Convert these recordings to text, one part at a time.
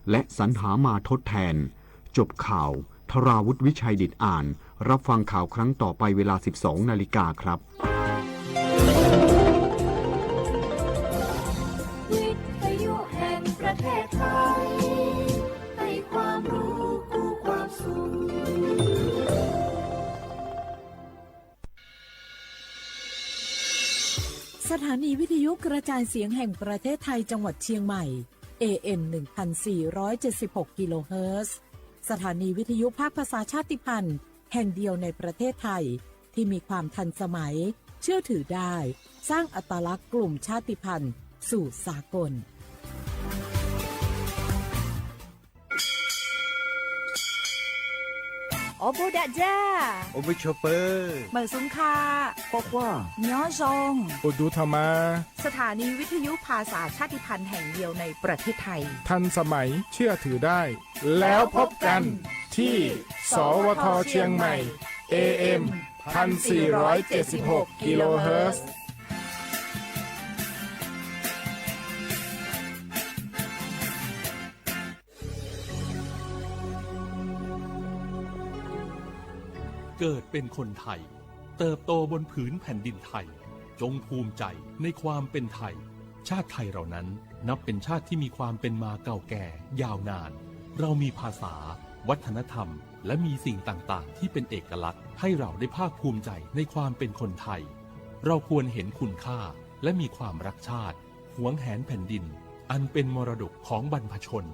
และสรรหามาทดแทน จบข่าว ธราวุฒิ วิชัยดิตอ่าน รับฟังข่าวครั้งต่อไปเวลา สิบสองนาฬิกาครับ วิทยุแห่งประเทศไทย ให้ความรู้คู่ความสุข สถานีวิทยุกระจายเสียงแห่งประเทศไทยจังหวัดเชียงใหม่ เอเอ็ม หนึ่งพันสี่ร้อยเจ็ดสิบหก กิโลเฮิรตซ์ สถานีวิทยุภาคภาษาชาติพันธุ์แห่งเดียวในประเทศไทย ที่มีความทันสมัย เชื่อถือได้ สร้างอัตลักษณ์กลุ่มชาติพันธุ์สู่สากล Awˬ bon daꞈ jaˇ. Awˬ bon chaw peuˬ. Meuˬ suhˍ hkaˆ. K'awꞈ k'oˆ. Nyoˇ zaw. Awˬ duˬ htaꞈ ma. สถานีวิทยุภาษาชาติพันธุ์แห่งเดียวในประเทศไทย ทันสมัย เชื่อถือได้ แล้วพบกันที่ สวท เชียงใหม่ เอเอ็ม พันสี่ร้อยเจ็ดสิบหก กิโลเฮิรตซ์ เกิดเป็นคนไทย เติบโตบนผืนแผ่นดินไทย จงภูมิใจในความเป็นไทย ชาติไทยเรานั้นนับเป็นชาติที่มีความเป็นมาเก่าแก่ยาวนาน เรามีภาษา วัฒนธรรม และมีสิ่งต่างๆ ที่เป็นเอกลักษณ์ ให้เราได้ภาคภูมิใจในความเป็นคนไทย เราควรเห็นคุณค่า และมีความรักชาติ หวงแหนแผ่นดิน อันเป็นมรดกของบรรพชน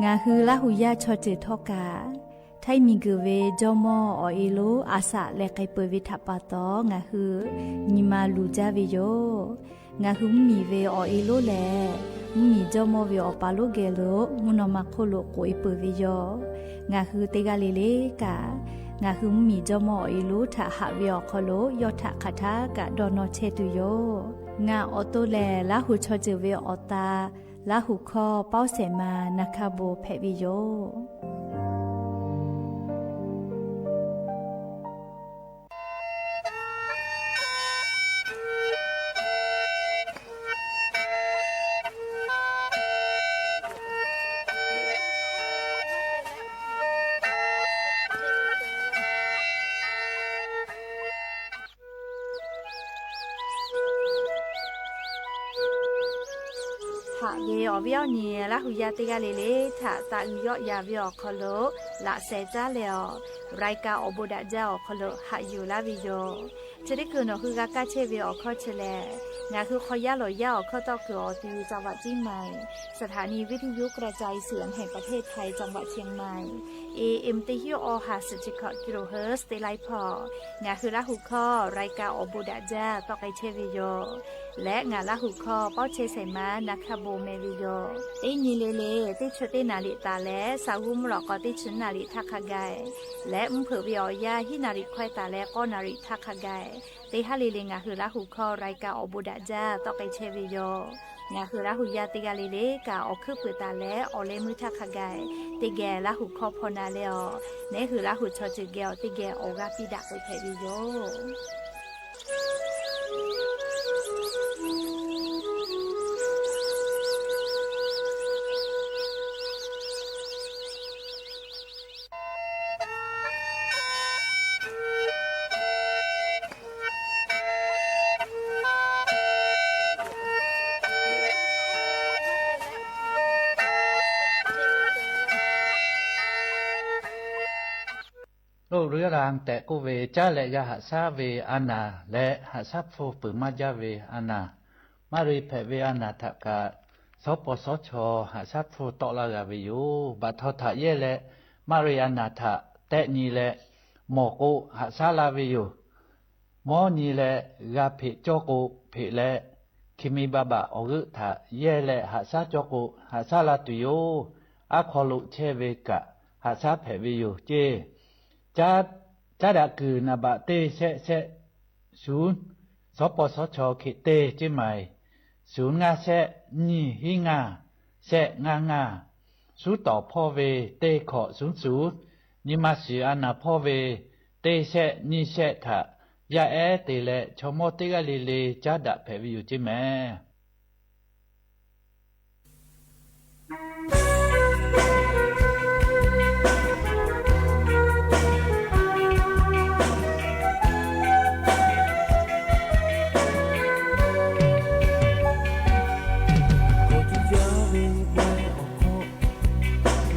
Ngaˬ hui Laˇ huˍ yaˇ chaw ceuˬ htawˇ kaꞈ, htaiˇ miˬ guiˬ ve jawˇmawˇ awˬ e lonˉ a shaꞈ leh k'ai peuˬ ve htaꞈ pa taw, ngaˬ hui nyi ma luˬ jaˇ ve yoˬ. Ngaˬ hui mvuhˇmiˬ ve awˬ e lonˉ lehˬ, mvuhˇmiˬ jawˇmawˇ ve awˬ pa lonˉ geh lo mvuhˇ naw ma hk'oˆ lo k'oꞈ e peuˬ ve yoˬ. Ngaˬ hui teˇ g'aˇ le le kaꞈ, ngaˬ hui mvuhˇmiˬ jawˇmawˇ awˬ e lonˉ htaꞈ haꞈ ve awˬ hk'aw lo yawˇ htaꞈ hk'aˬ htaˇ kaꞈ dawˇ nawˇ chehˇ tuˬ yoˬ. Ngaˬ awˬ to lehˬ, Laˇ huˍ chaw ceuˬ ve awˬ ta, Laˇ huˍ hkawˇ Pawˇ Sehˍ ma Na hkaˇ bon hpehꞈ ve yoˬ. Haꞈ ve awˬ viˉ awˬ nyi Laˇ huˍ yaˇ teˇ g'aˇ le le htaꞈ taꞈ uiˍ yawˆ yan ve awˬ hk'aw lo laꞈ sheh caˉ leh awˬ, รายการ Awˬ bon daꞈ jaˇ awˬ hk'aw lo haꞈ yuˬ laˇ ve yoˬ. Chi teˇ hkui nawˬ hui g'a kaˇ chehˇ ve awˬ hkawˇ chi lehˬ, ngaˬ hui hk'aw yaˇ lawˬ yaˇ awˬ hkawˇ tawˆ kuiˬ awˬ ti จังหวัดเชียงใหม่ สถานีวิทยุกระจายเสียงแห่งประเทศไทย จังหวัดเชียงใหม่ เอเอ็ม teˇ hinˉ awˬ ha suhˍ chi hkawꞈ กิโลเฮิรตซ์ teˇ laiˉ hpawˇ, ngaˬ hui Laˇ huˍ hkawˇ รายการ Awˬ bon daꞈ jaˇ tawˆ k'ai chehˇ ve yoˬ. Leh ngaˬ Laˇ huˍ hkawˇ Pawˇ chehˇ Sehˍ ma Na hkaˇ bon meh ve yoˬ. Teˇ nyi le le, teˇ chi teˇ naˍ riˍ taˍ leh, saˍ g'uˇ mvuhˇ lawꞈ k'aw teˇ chi naˍ riˍ htaˇ hk'a gaˬ, leh mvuhˇ hpeuꞈ ve awˬ yanˇ hiˉ naˍ riˍ hkawehˇ taˍ leh k'awˇ naˍ riˍ htaˇ hk'a gaˬ, teˇ haˉ le le ngaˬ hui Laˇ huˍ hkawˇ รายการ Awˬ bon daꞈ jaˇ tawˆ k'ai chehˇ ve yoˬ. Ngaˬ hui Laˇ huˍ yaˇ teˇ g'aˇ le le kaꞈ awˬ hkuiˉ puiˍ taˍ leh awˬ leh meuˇ htaˇ hk'a gaˬ, teˇ geh Laˇ huˍ hkawˇ hpaw na leh awˬ, neˉ hui Laˇ huˍ chaw ceuˬ geh awˬ teˇ geh awˬ g'aˇ piˇ daꞈ k'oꞈ hpehꞈ ve yoˬ. Loˇ leuˉ la tehꞈ k'oˆ ve, caˉ leh yaˇ haꞈ shaˉ ve a naˍ leh haꞈ shaˉ hpu peuˬ maˇ jaˇ ve a naˍ, maˇ ri hpehꞈ ve a naˍ htaꞈ kaꞈ, sawˉ paw sawˉ chaw haꞈ shaˉ hpu tawˆ laˇ g'a ve yoˬ. Baꞈ htaw htaꞈ yehˇ leh maˇ ri a naˍ htaꞈ tehˆ nyi leh, mawˬ k'o haꞈ shaˉ la ve yoˬ. Mawˇ nyi leh g'a hpeꞈ cawˇ k'o hpeꞈ leh, hki mi ba baꞈ awˬ g'euˆ htaꞈ yehˇ leh haꞈ shaˉ cawˇ k'o haꞈ shaˉ la tuˬ yoˬ. Aˉ hk'aw lo chehˇ ve kaꞈ haꞈ shaˉ hpehꞈ ve yoˬ ceˇ. Caˉ daꞈ kuiˬ naˍ baꞈ teˇ shehˆ shehˆ shuˍ, sawˉ paw sawˉ chaw hkeꞈ teˇ ceˇ maˍ, shuˍ ngaˇ shehˆ nyiˇ hiˉ ngaˇ shehˆ ngaˇ ngaˇ, suˉ tawˍ hpawˇ ve teˇ hkawꞈ shuˍ shuˍ, nyi ma shiˍ a naˍ hpawˇ ve teˇ shehˆ nyiˇ shehˆ htaꞈ yaˇ ehˉ te leh chaw mawˇ teˇ g'aˇ le le caˉ daꞈ hpehꞈ ve yoˬ ceˇ mehˍ. Awˬ tuˬ jaˇ ve pawehˇ awˬ hk'aw,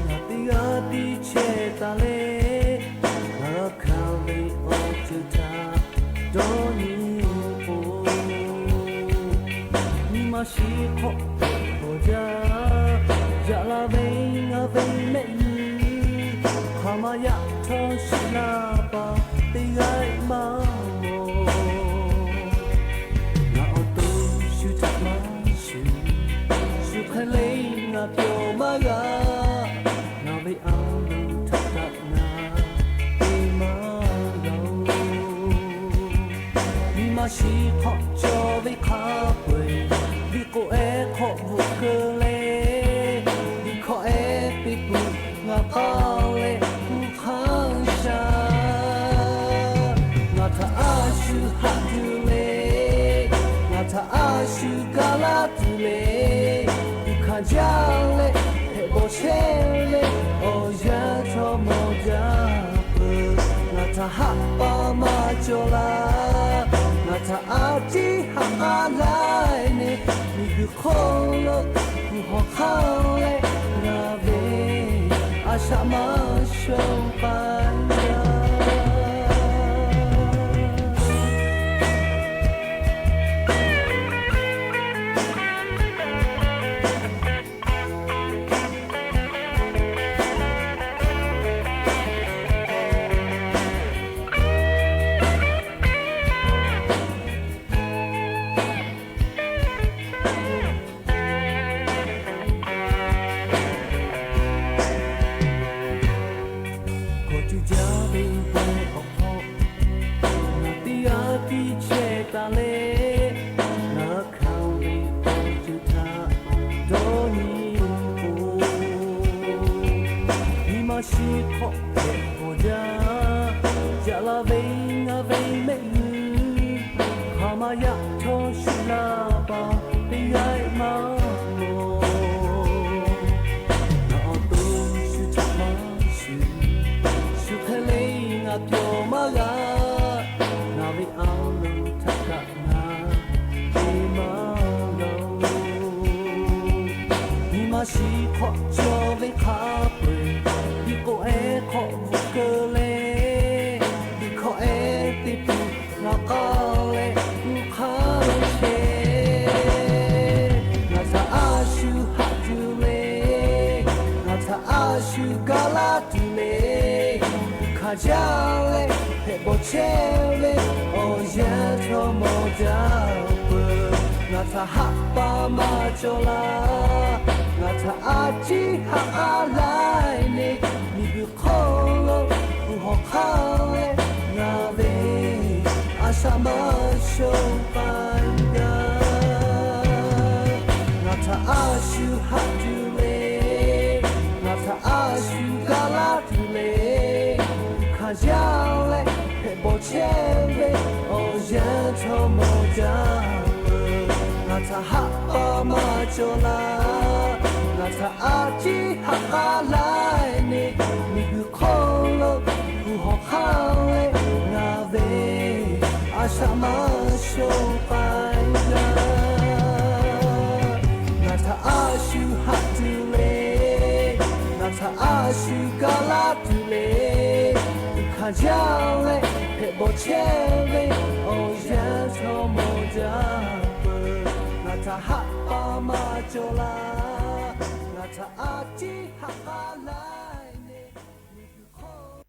ngaˬ teˇ g'aˇ tiˇ chehˇ taˍ leh, ngaˬ g'a hkanˍ ve awˬ ceuˬ htaꞈ dawˇ nyi k'o, nyi ma shiˍ hk'awꞈ awˬ jaˇ, yaꞈ la ve ngaˬ ve mehˆ g'uˇ hk'aˬ ma yaꞈ htawˇ shuˍ laˇ paˍ teˇ g'aˇ maˇ mawˬ. Ngaˬ awˬ to shu htaꞈ maˇ shuˍ, shu hk'e le ngaˬ pyawˬ maˇ g'a. Ngaˬ ve a loˍ htaꞈ kaꞈ ngaˬ te maˇ g'a-oˬ. Nyi ma shiˍ hk'awꞈ cawˬ ve hk'a peu-eˬ, liꞈ k'o ehˉ hk'awꞈ bvuhꞈ keu leh, liꞈ hkawꞈ ehˉ teˇ peuˬ ngaˬ k'aw leh kuˬ hk'anˇ sha. Ngaˬ htaꞈ a shu haꞈ tuˬ le, ngaˬ htaꞈ a shu gaˬ laˇ tuˬ le, kuˬ hkanˍ jaˇ leh hpehꞈ bawˬ chehˇ ve awˬ yanˇ chaw mawˬ jaˇ peuˬ. Ngaˬ htaꞈ haꞈ pa maˇ cawˬ laˇ, ngaˬ htaꞈ a ciˉ haꞈ a laiˉ ne, miˬ guiˬ hk'oˆ lo kuˬ hawˬ hk'aˇ leh ngaˬ ve a shaꞈ maˇ shonˍ k'ai gaˇ. Hkawꞈ cuˇ jaˇ ve pawehˇ awˬ hk'aw, ngaˬ teˇ g'aˇ tiˇ chehˇ taˍ leh, ngaˬ hkanˍ ve awˬ ceuˬ htaꞈ dawˇ nyi k'o, nyi ma shiˍ hk'awꞈ hpehꞈ k'awꞈ jaˇ, yaꞈ la ve ngaˬ ve mehˆ g'uˇ hk'aˬ ma yaꞈ htawˇ shuˍ laˇ paˍ teˇ g'aˇ maˇ mawˬ. Ngaˬ awˬ to shu htaꞈ maˇ shuˍ, shu hk'e le ngaˬ pyawˬ maˇ g'a. Ngaˬ ve a loˍ htaꞈ kaꞈ ngaˬ te maˇ g'a-oˬ. Nyi ma shiˍ hk'awꞈ cawˬ ve hk'a peu-eˬ, liꞈ k'o ehˉ hk'awꞈ bvuhꞈ keu leh, liꞈ hkawꞈ ehˉ teˇ peuˬ ngaˬ k'aw leh kuˬ hk'anˇ shehˍ. Ngaˬ htaꞈ a shu haꞈ tuˬ le, ngaˬ htaꞈ a shu gaˬ laˇ tuˬ le, kuˬ hkanˍ jaˇ leh hpehꞈ bawˬ chehˇ ve awˬ yanˇ chaw mawˬ jaˇ peuˬ. Ngaˬ htaꞈ haꞈ pa maˇ cawˬ laˇ, ngaˬ htaꞈ a ciˉ haꞈ a laiˉ ne, miˬ guiˬ hk'oˆ lo kuˬ hawˬ hk'aˇ leh ngaˬ ve a shaꞈ maˇ shonˍ k'ai gaˇ. Ngaˬ htaꞈ a shu haꞈ tuˬ le, ngaˬ htaꞈ a shu gaˬ laˇ tuˬ le, kuˬ hkanˍ jaˇ leh hpehꞈ bawˬ chehˇ ve awˬ yanˇ chaw mawˬ jaˇ peuˬ. Ngaˬ htaꞈ haꞈ pa maˇ cawˬ laˇ, ngaˬ htaꞈ a ciˉ haꞈ a laiˉ ne, miˬ guiˬ hk'oˆ lo kuˬ hawˬ hk'aˇ leh ngaˬ ve a shaꞈ maˇ shonˍ k'ai gaˇ. Ngaˬ htaꞈ a shu haꞈ tuˬ le, ngaˬ htaꞈ a shu gaˬ laˇ tuˬ le, kuˬ hkanˍ jaˇ leh hpehꞈ bawˬ chehˇ ve awˬ yanˇ chaw mawˬ jaˇ peuˬ. Ngaˬ htaꞈ haꞈ pa maˇ cawˬ laˇ, ngaˬ htaꞈ a ciˉ haꞈ a laiˉ ne, miˬ guiˬ hk'oˆ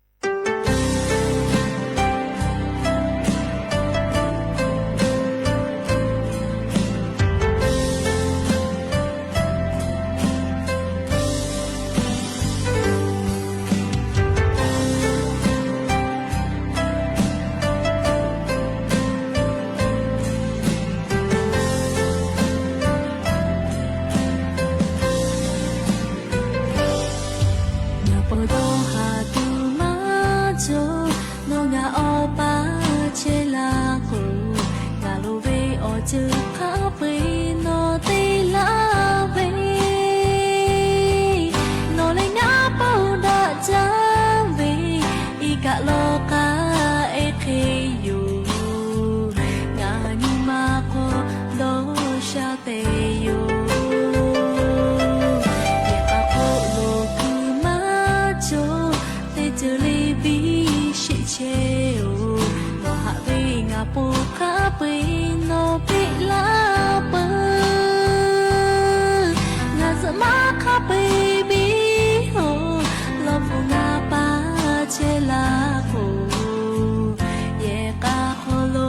Pon hk'a peu-eˬ nawˬ peꞈ laˇ peuˬ. Ngaˬ zuhꞈ maˇ hk'a peu-eˬ biˇ-oˬ, lawˬ hpu ngaˬ pa chehˇ laˇ k'o, yehˬ k'a hk'aw lo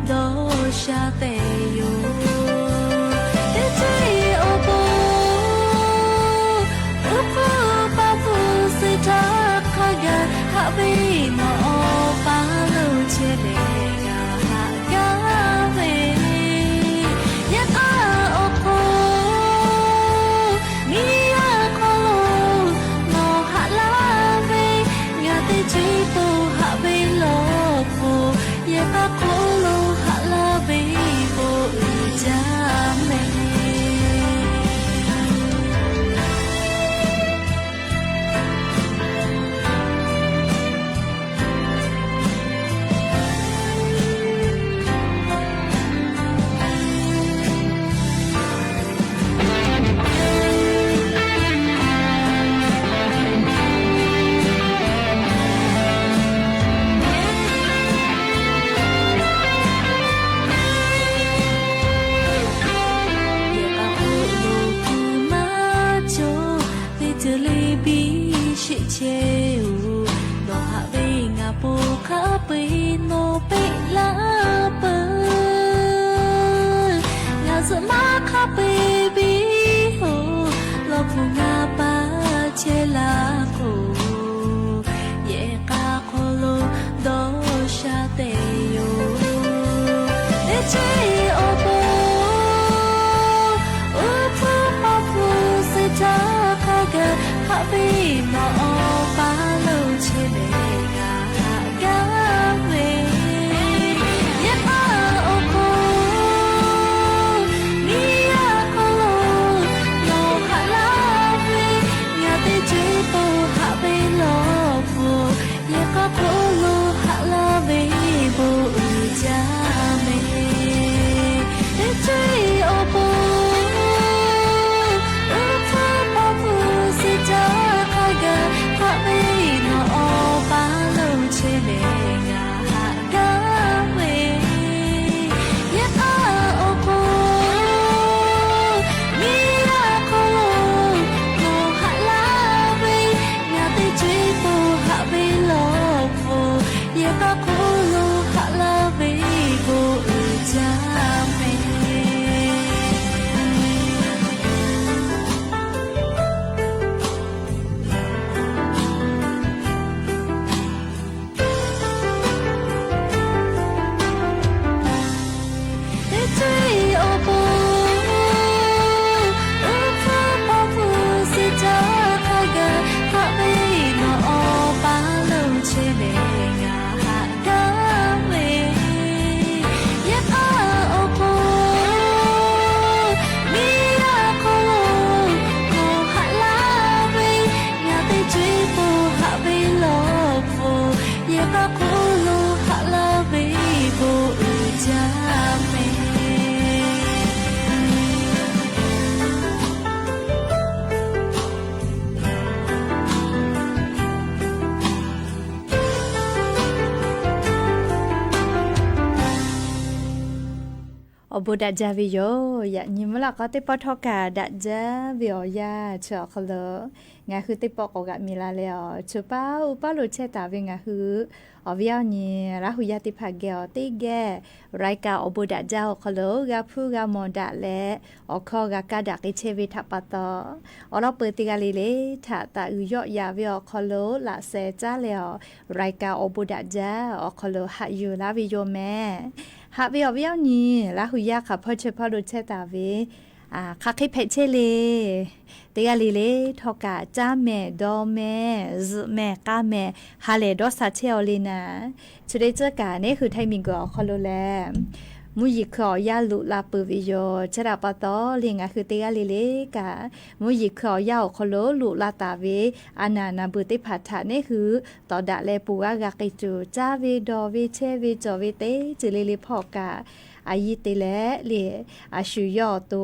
dawˇ sha tehꞈ yoˬ. Teˇ ceuˬ awˬ pon, uˉ hpfuhˇ paˍ hpu suh htaˇ hk'a gaˬ haꞈ ve, nawˬ awˬ pa lo chehˇ leh ngaˬ haꞈ gaˇ ve. Yehˬ k'a awˬ hk'aw, miˬ yaˇ hk'aw lo nawˬ haꞈ laˇ ve, ngaˬ teˇ ceuˬ to haꞈ ve lawˬ k'o, yehˬ k'a hk'aw lo haꞈ laˇ ve bon uiˍ jaˇ mehˍ. Yehˬ k'a hk'oˆ lo kuˬ maˇ cawˬ, teˇ ceuˬ le biˇ sheˆ chehˇ-oˬ. Nawˬ haꞈ ve ngaˬ pon hk'a peu-eˬ nawˬ peꞈ laˇ peuˬ. Ngaˬ zuhꞈ maˇ hk'a peu-eˬ biˇ-oˬ, lawˬ hpu ngaˬ pa chehˇ laˇ k'o, yehˬ k'a hk'aw lo dawˇ sha tehꞈ yoˬ. Teˇ ceuˬ awˬ pon, uˉ hpfuhˇ paˍ hpu suh htaˇ hk'a gaˬ haꞈ ve, nawˬ awˬ pa lo chehˇ leh ngaˬ haꞈ gaˇ ve. Yehˬ k'a awˬ hk'aw, miˬ yaˇ hk'aw lo nawˬ haꞈ laˇ ve, ngaˬ teˇ ceuˬ to haꞈ ve lawˬ k'o, yehˬ k'a hk'oˆ lo haꞈ laˇ ve bon uiˍ jaˇ mehˍ. Teˇ ceuˬ awˬ pon, uˉ hpfuhˇ paˍ hpu suh htaˇ hk'a gaˬ haꞈ ve, nawˬ awˬ pa lo chehˇ leh ngaˬ haꞈ gaˇ ve. Yehˬ k'a awˬ hk'aw, miˬ yaˇ hk'aw lo nawˬ haꞈ laˇ ve, ngaˬ teˇ ceuˬ to haꞈ ve lawˬ k'o, yehˬ k'a hk'oˆ lo haꞈ laˇ ve bon uiˍ jaˇ mehˍ. Teˇ ceuˬ awˬ pon, uˉ hpfuhˇ paˍ hpu suh htaˇ hk'a gaˬ haꞈ ve, nawˬ awˬ pa lo chehˇ leh ngaˬ haꞈ gaˇ ve. Yehˬ k'a awˬ hk'aw, miˬ yaˇ hk'aw lo nawˬ haꞈ laˇ ve, ngaˬ teˇ ceuˬ to haꞈ ve lawˬ k'o, yehˬ k'a hk'oˆ lo haꞈ laˇ ve bon uiˍ jaˇ mehˍ. Awˬ bon daꞈ jaˇ ve yoˬ. Yaꞈ nyi mvuhˇ laꞈ k'aw teˇ pawˆ htawˇ kaꞈ daꞈ jaˇ ve awˬ yanˇ chi awˬ hk'aw lo ngaˬ hui teˇ pawˆ k'awꞈ g'aꞈ miˬ la leh awˬ, chi paˇ uˉ paˇ lo chehˇ taˍ ve ngaˬ hui awˬ viˉ awˬ nyi Laˇ hu yaˇ teˇ hpaˍ geh awˬ teˇ geh รายการ awˬ bon daꞈ jaˇ awˬ hk'aw lo g'a hpuˇ g'a mawˬ daꞈ leh, awˬ hkawˇ g'a kaˇ daꞈ k'ai chehˇ ve htaꞈ pa taw, awˬ lawn peuˬ teˇ g'aˇ le le htaꞈ taˍ uiˍ yawˆ yaꞈ ve awˬ hk'aw lo laꞈ sheh caˉ leh awˬ, รายการ awˬ bon daꞈ jaˇ awˬ hk'aw lo haꞈ yuˬ laˇ ve yoˬ mehˍ. Haꞈ ve awˬ viˉ awˬ nyi Laˇ hu yaˇ hk'a hpawˇ chi hpawˇ lo chehˇ taˍ ve, hk'aˬ hk'e hpehꞈ chehˇ le. Teˇ g'aˇ le le htawˇ kaꞈ caˇ mehˍ, dawˇ mehˍ, zuhꞈ mehˍ, k'aˇ mehˍ, ha lehˬ dawˇ sha chehˇ aw le naˍ. Chi teˇ ceuˬ kaꞈ neˉ hui htaiˇ miˬguiˬ awˬ hk'aw lo lehˬ, mvuhˇ yeˬ hkui awˬ yanˇ loꞈ la peuˬ ve yoˬ. Chi htaꞈ pa taw le ngaˬ hui teˇ g'aˇ le le kaꞈ, mvuhˇ yeˬ hkui awˬ yanˇ awˬ hk'aw lo loꞈ la taˍ ve a naˍ naˍ beuˬ teˇ hpaˍ htaꞈ neˉ hui tawˍ daꞈ leh ponˬ g'aˇ g'a k'ai tuˬ, caˇ ve dawˬ ve chehˇ ve cawˬ ve teˇ ceuˬ le le hpawˇ kaꞈ, a yiˇ te leh le, a shu yawˇ awˬ to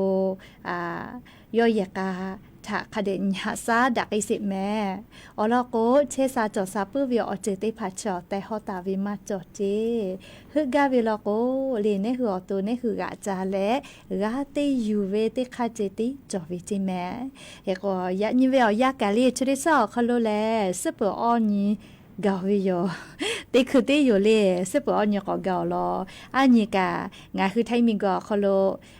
yawˇ yehˬ k'a htaꞈ hk'a dehꞈ nyi haꞈ shaˉ daꞈ k'ai sheˍ mehˍ. Awˬ lawn k'o, chehˇ sha cawˬ sha puiˉ ve awˬ ceuˬ teˇ hpaˍ chi awˬ tehˬ haw taˍ ve maˇ cawˬ ceˇ. Heuˆ gaˇ ve law k'o, le neˉ hui awˬ to neˉ hui g'aꞈ ca leh, g'aˇ teˇ yuˬ ve teˇ hk'aˇ ceh tiˉ cawˬ ve ceˇ mehˍ. Hk'e k'o, yaꞈ nyi ve awˬ yanˇ kaꞈ le chi teˇ shaˉ awˬ hk'aw lo lehˬ, suhˉ peuˬ awˇ nyi gaˬ ve yoˬ. Teˇ hkui teˇ yoˬ le, suhˉ peuˬ awˇ nyi k'awꞈ gaˬ awˬ lawn. A nyi kaꞈ ngaˬ hui Htaiˇ miˬguiˬ awˬ hk'aw lo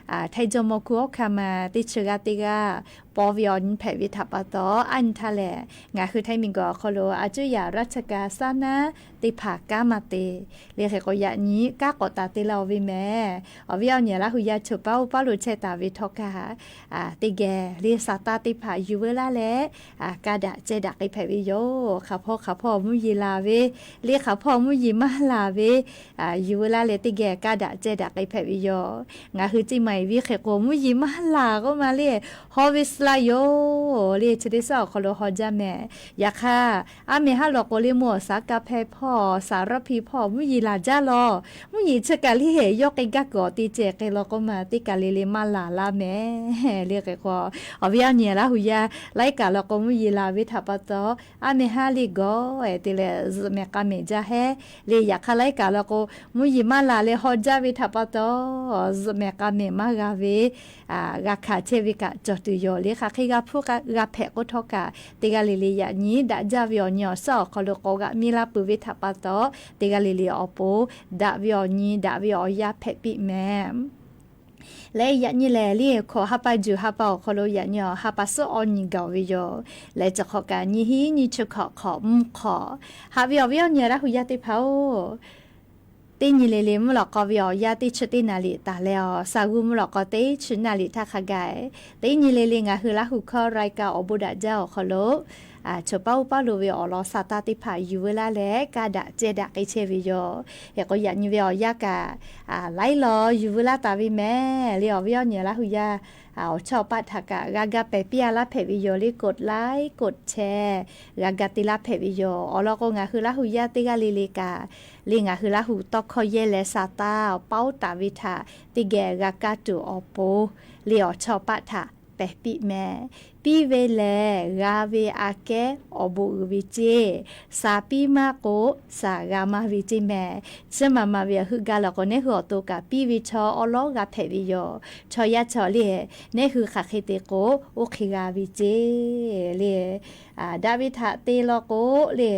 Htaiˇ jawˇmawˇ hkuˇ awˉ hkanˇ ma teˇ chi g'aˇ teˇ g'aˇ paw ve awˬ nyi hpehꞈ ve htaꞈ pa taw, a nyi htaˇ lehˬ, ngaˬ hui Htaiˇ miˬguiˬ awˬ hk'aw lo a cuˉ yaꞈ raˇ chi ka saˉ naˉ teˇ hpaˍ kanˉ maˇ te. Le hk'e k'o, yaꞈ nyi kanˉ k'awꞈ taˍ te la-oˬ ve mehˍ. Awˬ viˉ awˬ nyi Laˇ hu yaˇ choˬ paˉ oˇ paˉ lo chehˇ taˍ ve htawˇ kaꞈ, teˇ geh le sa taˇ teˇ hpaˍ yuˬ veu laˇ leh, ka daꞈ ceh daꞈ k'ai hpehꞈ ve yoˬ. Hk'aˬ hpawˇ hk'aˬ hpawˇ mvuhˇ yeˬ laˬ ve, le hk'aˬ hpawˇ mvuhˇ yeˬ maˇ laˬ ve, yuˬ veu laˇ leh teˇ geh ka daꞈ ceh daꞈ k'ai hpehꞈ ve yoˬ. Ngaˬ hui ceˇ ma-e viˉ hk'e k'o, mvuhˇ yeˬ maˇ laˬ k'oˆ ma le, haw ve suh la yoˬ le, chi teˇ shaˉ awˬ hk'aw lo haw jaˇ mehˍ. Yaꞈ hk'aˇ, aˉ meh haˉ law k'o le, mvuhˇ awˬ shaˉ kaˇ hpehˇ hpawˇ, shaˍ raˇ hpi hpawˇ mvuhˇ yeˬ laˬ jaˇ lawˬ. Mvuhˇ yeˬ chi kaꞈ le, yawˇ k'ai gaˇ kuiˬ awˬ te ceh k'ai law k'oˆ ma, teˇ kaˬ le le maˇ laˬ laˇ mehˍ. Le hk'e k'o, awˬ viˉ awˬ nyi Laˇ hu yaˇ laiˉ kaꞈ law k'o mvuhˇ yeˬ laˬ ve htaꞈ pa taw, aˉ meh haˉ le gawˬ-e te leh zuhꞈ mehˍ k'a mehˍ jaˇ hehˉ le. Yaꞈ hk'aˇ laiˉ kaꞈ law k'o, mvuhˇ yeˬ maˇ laˬ leh haw jaˇ ve htaꞈ pa taw, zuhꞈ mehˍ k'a mehˍ maˇ g'a ve, g'a hkanˍ chehˇ ve kaꞈ cawˬ tuˬ yoˬ. Le hk'aˬ hk'e g'a hpuˇ g'a hpehꞈ k'oˆ htawˇ kaꞈ, teˇ g'aˇ le le yaꞈ nyi daꞈ jaˇ ve awˬ nyi awˬ suhˉ awˬ hk'aw lo k'awꞈ g'aꞈ miˇ laˇ peuˬ ve htaꞈ pa taw, teˇ g'aˇ le le awˬ pon daꞈ ve awˬ nyi daꞈ ve awˬ yanˇ hpehꞈ piˇ mehˍ. Leh yaꞈ nyi lehˬ le, hkawꞈ ha pa juˬ ha pa awˬ hk'aw lo yaꞈ nyi awˬ ha pa suhˉ awˇ nyi gaˬ ve yoˬ. Leh chi hk'awꞈ kaꞈ nyiˇ hinˉ nyiˇ chi hkawꞈ hk'awꞈ mvuhˇ hk'awꞈ haꞈ ve awˬ viˉ awˬ nyi Laˇ hu yaˇ teˇ hpaˍ-oˬ, teˇ nyi le le mvuhˇ lawꞈ k'aw ve awˬ yanˇ teˇ chi teˇ naˍ liꞈ taˍ leh, awˬ shaˍ g'uˇ mvuhˇ lawꞈ k'aw teˇ chi naˍ liꞈ htaˇ hk'a gaˬ, teˇ nyi le le ngaˬ hui Laˇ hu hkawˇ รายการ awˬ bon daꞈ jaˇ awˬ hk'aw lo, choˬ paˉ oˇ paˉ lo ve awˬ lawn sa taˇ teˇ hpaˍ yuˬ veu laˇ leh, ka daꞈ ceh daꞈ k'ai chehˇ ve yoˬ. Hk'e k'o yaꞈ nyi ve awˬ yanˇ kaꞈ, laiˉ law yuˬ veu laˇ taˍ ve mehˍ le. Awˬ viˉ awˬ nyi Laˇ hu yaˇ awˬ chawˇ paˆ htaꞈ kaꞈ g'a ga pehˬ piˇ-a laˇ hpehꞈ ve yoˬ le, กดไลค์ กดแชร์ g'a ga te laˇ hpehꞈ ve yoˬ. Awˬ lawn k'o, ngaˬ hui Laˇ hu yaˇ teˇ g'aˇ le le kaꞈ, le ngaˬ hui Laˇ hu tawˇ hkawˇ yehˇ leh sa taˇ awˬ paˉ oˉ taˍ ve htaꞈ teˇ geh g'a kaˇ tuˬ awˬ pon, le awˬ chawˇ paˆ htaꞈ pehˬ piˇ mehˍ. Piˇ ve lehˬ, g'a ve aꞈ kehˉ awˬ bon uiˍ ve ceˇ. Shaˍ piˇ maˇ k'o, shaˍ g'a maˇ ve ceˇ mehˍ. Chi ma ma ve heuˆ gaˇ law k'o, neˉ hui awˬ to kaꞈ piˇ ve chaw awˉ lawˉ g'a hpehꞈ ve yoˬ. Chaw yaˇ chaw le, neˉ hui hk'aˬ hk'e te k'o, oˇ hk'e g'a ve ceˇ le. Daꞈ ve htaꞈ te law k'o le,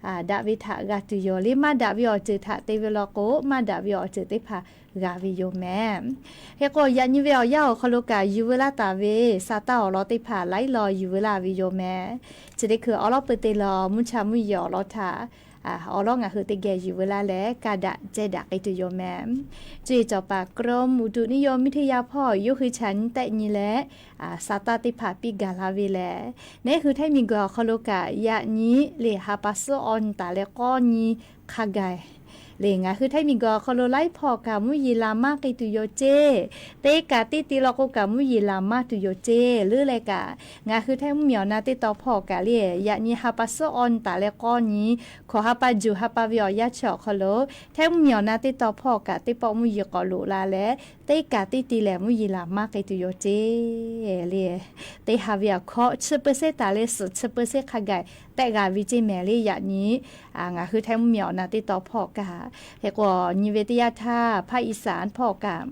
daꞈ ve htaꞈ g'a tuˬ yoˬ le. Maˇ daꞈ ve awˬ ceuˬ htaꞈ te ve law k'o, maˇ daꞈ ve awˬ ceuˬ teˇ hpaˍ g'a ve yoˬ mehˍ. Hk'e k'o, yaꞈ nyi ve awˬ yanˇ awˬ hk'aw lo kaꞈ yuˬ veu laˇ taˍ ve sa taˇ awˬ lawn teˇ hpaˍ laiˉ law yuˬ veu laˇ ve yoˬ mehˍ. Chi teˇ hkui awˉ lawˉ peu te law mvuhˇ cha mvuhˇ yeˬ awˬ lawn htaꞈ awˉ lawˉ ngaˬ hui teˇ geh yuˬ veu laˇ leh, ka daꞈ ceh daꞈ k'ai tuˬ yoˬ mehˍ. Cuˇ yiˍ cawˬ paˍ กรมอุตุนิยมวิทยา hpawˇ yawˇ hui chaꞈ nyi tehˆ nyi leh, sa taˇ teˇ hpaˍ piˇ gaˬ la ve lehˬ, neˉ hui Htaiˇ miˬguiˬ awˬ hk'aw lo kaꞈ yaꞈ nyi le ha pa suhˉ awˇ nyi taˍ leh k'awˇ nyi hk'a gaˬ le, ngaˬ hui Htaiˇ miˬguiˬ awˬ hk'aw lo laiˉ hpawˇ kaꞈ mvuhˇ yeˬ laˬ maˇ k'ai tuˬ yoˬ ceˇ. Teˇ kaꞈ teˇ ti law k'o kaꞈ mvuhˇ yeˬ laˬ maˇ tuˬ yoˬ ceˇ. Leuˉ leh kaꞈ, ngaˬ hui Htaiˇ mvuhˇmiˬ awˬ na teˇ taw hpawˇ kaꞈ le, yaꞈ nyi ha pa suhˉ awˇ nyi taˍ leh k'awˇ nyi, hkawꞈ ha pa juˬ ha pa ve awˬ yanˇ chi awˬ hk'aw lo, Htaiˇ mvuhˇmiˬ awˬ na teˇ taw hpawˇ kaꞈ teˇ pawˆ mvuhˇ yeˬ k'awꞈ loꞈ la leh, teˇ kaꞈ teˇ ti lehˬ mvuhˇ yeˬ laˬ maˇ k'ai tuˬ yoˬ ceˇ le. Teˇ ha ve awˬ hkawˇ chi เปอร์เซ็นต์ taˍ leh suhˍ chi เปอร์เซ็นต์ hk'a gaˬ tehˆ g'a ve ceˇ mehˍ le. Yaꞈ nyi ngaˬ hui Htaiˇ mvuhˇmiˬ awˬ na teˇ taw hpawˇ kaꞈ, hk'e k'o nyi ve teˇ yanˇ htaˇ ภาคอีสาน hpawˇ kaꞈ,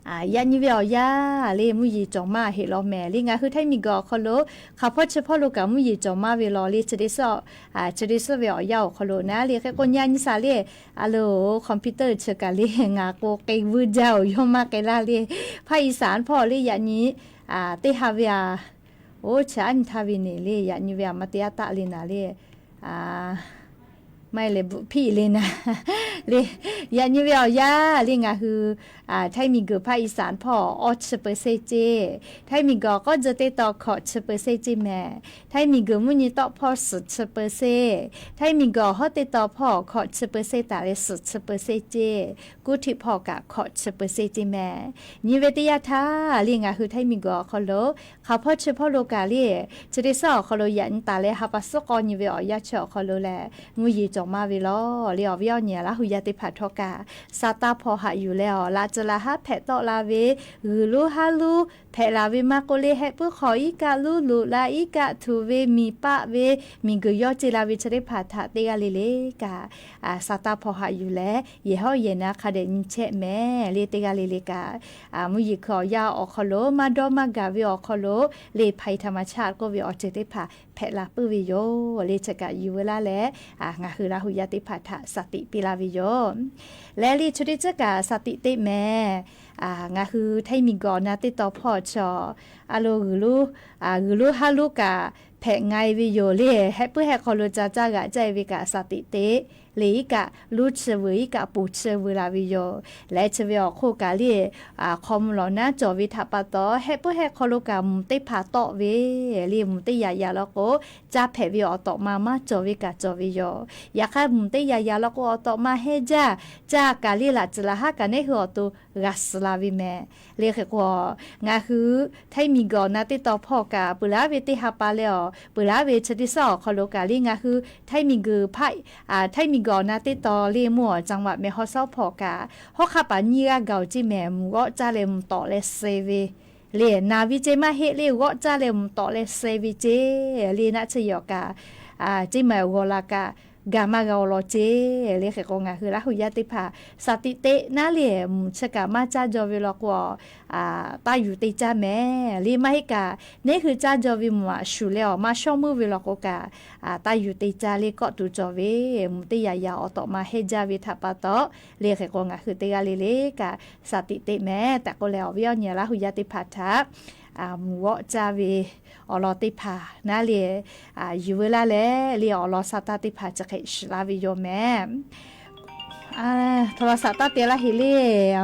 yaꞈ nyi ve awˬ yanˇ le mvuhˇ yeˬ cawˬ maˇ heˆ law mehˍ le. Ngaˬ hui Htaiˇ miˬguiˬ awˬ hk'aw lo hk'aˬ hpawˇ chi hpawˇ lo kaꞈ mvuhˇ yeˬ cawˬ maˇ ve law le. Chi teˇ suhˉ ve awˬ yanˇ awˬ hk'aw lo naˉ le, hk'e k'o nyi a nyi shaˍ le, a lo computer chi kaꞈ le ngaˬ k'o k'ai vuiˇ jaˇ-oˬ, yawˇ maˇ k'ai laˇ le. ภาคอีสาน hpawˇ le yaꞈ nyi teˇ ha ve a, oˇ chi aˉ nyi htaˇ ve neˬ le, yaꞈ nyi ve a ma te aˉ taˆ le naˍ le, maˇ heˆ leh bvuhꞈ hpiˆ le naˍ le. Yaꞈ nyi ve awˬ yanˇ le ngaˬ hui Htaiˇ miˬguiˬ ภาคอีสาน hpawˇ awˇ chi เปอร์เซ็นต์ ceˇ. Htaiˇ miˬguiˬ awˬ k'awˉ tzuh teˇ taw hkawꞈ chi เปอร์เซ็นต์ ceˇ mehˍ. Htaiˇ miˬguiˬ mvuhˇ nyi tawˆ hpawˇ suhˍ chi เปอร์เซ็นต์, Htaiˇ miˬguiˬ awˬ hawˉ teˇ taw hpawˇ hkawꞈ chi เปอร์เซ็นต์ taˍ leh suhˍ chi เปอร์เซ็นต์ ceˇ. Kuˇ htiˆ hpawˇ kaꞈ hkawꞈ chi เปอร์เซ็นต์ ceˇ mehˍ. Nyi ve teˇ yanˇ htaˇ le ngaˬ hui Htaiˇ miˬguiˬ awˬ hk'aw lo hk'aˬ hpawˇ chi hpawˇ lo kaꞈ le, chi teˇ suhˉ awˬ hk'aw lo yaꞈ nyi taˍ leh ha pa suhˉ k'awˇ nyi ve awˬ yanˇ chi awˬ hk'aw lo lehˬ mvuhˇ yeˬ cawˬ maˇ ve law le. Awˬ viˉ awˬ nyi Laˇ hu yaˇ teˇ hpaˍ htawˇ kaꞈ, sa taˇ hpawˇ haꞈ yuˬ leh awˬ laꞈ tcuh laꞈ haˉ hpehꞈ tawˆ la ve g'uiˬ lonˉ haˉ lonˉ hpehꞈ laˬ ve maˇ k'oˆ le, heh puiˉ hk'aw iˉ kaˆ luˉ loꞈ la, iˉ kaˆ htuꞈ ve, miˬ paˆ ve, miˬ guiˬ yawˇ ce la ve chi teˇ hpaˍ htaꞈ teˇ g'aˇ le le kaꞈ, a, sa taˇ hpaw haꞈ yuˬ leh, yehˬ hawˉ yehˬ na hk'a dehꞈ nyi chehˇ mehˍ le. Teˇ g'aˇ le le kaꞈ, a, mvuhˇ yeˬ hkui awˬ yanˇ awˬ hk'aw lo maˇ dawˇ maˇ gaˬ ve awˬ hk'aw lo le, hpaˍ iˍ htaꞈ maˍ chaˇ k'oˆ ve awˬ ceuˬ teˇ hpaˍ hpehꞈ la puiˉ ve yoˬ le. Chi kaꞈ yuˬ veu laˇ leh, a, ngaˬ hui Laˇ huˍ yaˇ teˇ hpaˍ htaꞈ saˍ tiꞈ piˇ laˇ ve yoˬ. Leh le chi teˇ ceuˬ kaꞈ saˍ tiꞈ teˇ mehˍ. A, ngaˬ hui Htaiˇ miˬ guiˬ awˬ na teˇ taw hpawˇ chaw a lo g'uiˬ lonˉ, a, g'uiˬ lonˉ haˉ lonˉ kaꞈ hpehꞈ nga e ve yoˬ le. Heh puiˉ heh hk'aw lo ca caˇ g'aꞈ caˇ e ve kaꞈ saˍ tiꞈ teˇ le, iˉ kaˆ luˇ chi veuˬ, iˉ kaˆ poˬ chi veuˬ la ve yoˬ. Leh chi ve awˬ hk'oˆ kaꞈ le, a, hk'aw mvuh lawˬ naˉ cawˬ ve htaꞈ pa taw, heh puiˉ heh hk'aw lo kaꞈ mvuhˬ teˇ hpaˍ tawˆ ve le, mvuhˬ teˇ yaꞈ yaꞈ law k'o, caˇ hpehꞈ ve awˬ tawꞈ ma maˇ cawˬ ve kaꞈ cawˬ ve yoˬ. Yaꞈ hk'aˇ mvuhˬ teˇ yaꞈ yaꞈ law k'o, awˬ tawꞈ ma hehnˇ jaˇ, caˇ kaꞈ le laꞈ tcuhˍ laꞈ haˉ kaꞈ neˉ hui awˬ to g'a suh la ve mehˍ. Le hk'e k'o, ngaˬ hui Htaiˇ miˬ guiˬ awˬ na teˇ taw hpawˇ kaꞈ peuˬ laˉ ve teˇ ha pa leh awˬ peuˬ laˉ ve chi teˇ suhˉ awˬ hk'aw lo kaꞈ le ngaˬ hui Htaiˇ miˬ guiˬ hpaˆ, a, Htaiˇ miˬ guiˬ awˬ na teˇ taw le mvuhˇ awˬ caˇ vaꞈ mehˍ hawˉ sawˉ hpawˇ kaꞈ, hawˉ hk'aˇ paˍ nyiˇ g'aˇ gaˬ oˬ ceˇ mehˍ, mvuhˬ g'awˆ caˇ leh mvuhˬ tawꞈ leh suh ve le, naˬ ve ceˇ maˇ heˆ le, g'awˆ caˇ leh mvuhˬ tawꞈ leh suh ve ceˇ le, naˆ tsuhˇ yehˬ awˬ kaꞈ, a, ceˇ maˬ awˬ g'awˬ la kaꞈ, gaˬ maˇ g'a awˬ lawn ceˇ le. Hk'e k'o ngaˬ hui Laˇ huˍ yaˇ teˇ hpaˍ saˍ tiꞈ teˇ naˉ le, mvuhˬ chi kaꞈ maˇ caˇ jaw ve law k'o, a, taˇ yuˬ te caˇ mehˍ le. Maˇ heˆ kaꞈ, neˉ hui caˇ jaw ve mvuhˬ aꞈ shuˍ leh awˬ maˇ shawˉ meuˇ ve law k'o kaꞈ, a, taˇ yuˬ te caˇ le. Kawˆ tuˬ cawˬ ve mvuhˬ teˇ yaꞈ yaꞈ awˬ tawꞈ ma hehnˇ jaˇ ve htaꞈ pa taw le. Hk'e k'o ngaˬ hui teˇ g'aˇ le le kaꞈ saˍ tiꞈ teˇ mehˍ tehꞈ k'oˆ leh, awˬ viˉ awˬ nyi Laˇ huˍ yaˇ teˇ hpaˍ htaꞈ mvuhˬ g'awˆ caˇ ve awˬ lawn teˇ hpaˍ naˉ le, a, yuˬ veu laˇ leh le awˬ lawn sa taˇ teˇ hpaˍ chi hk'e shiˍ laˇ ve yoˬ mehˍ. A, โทรศัพท์ taˇ te laˇ heˍ le.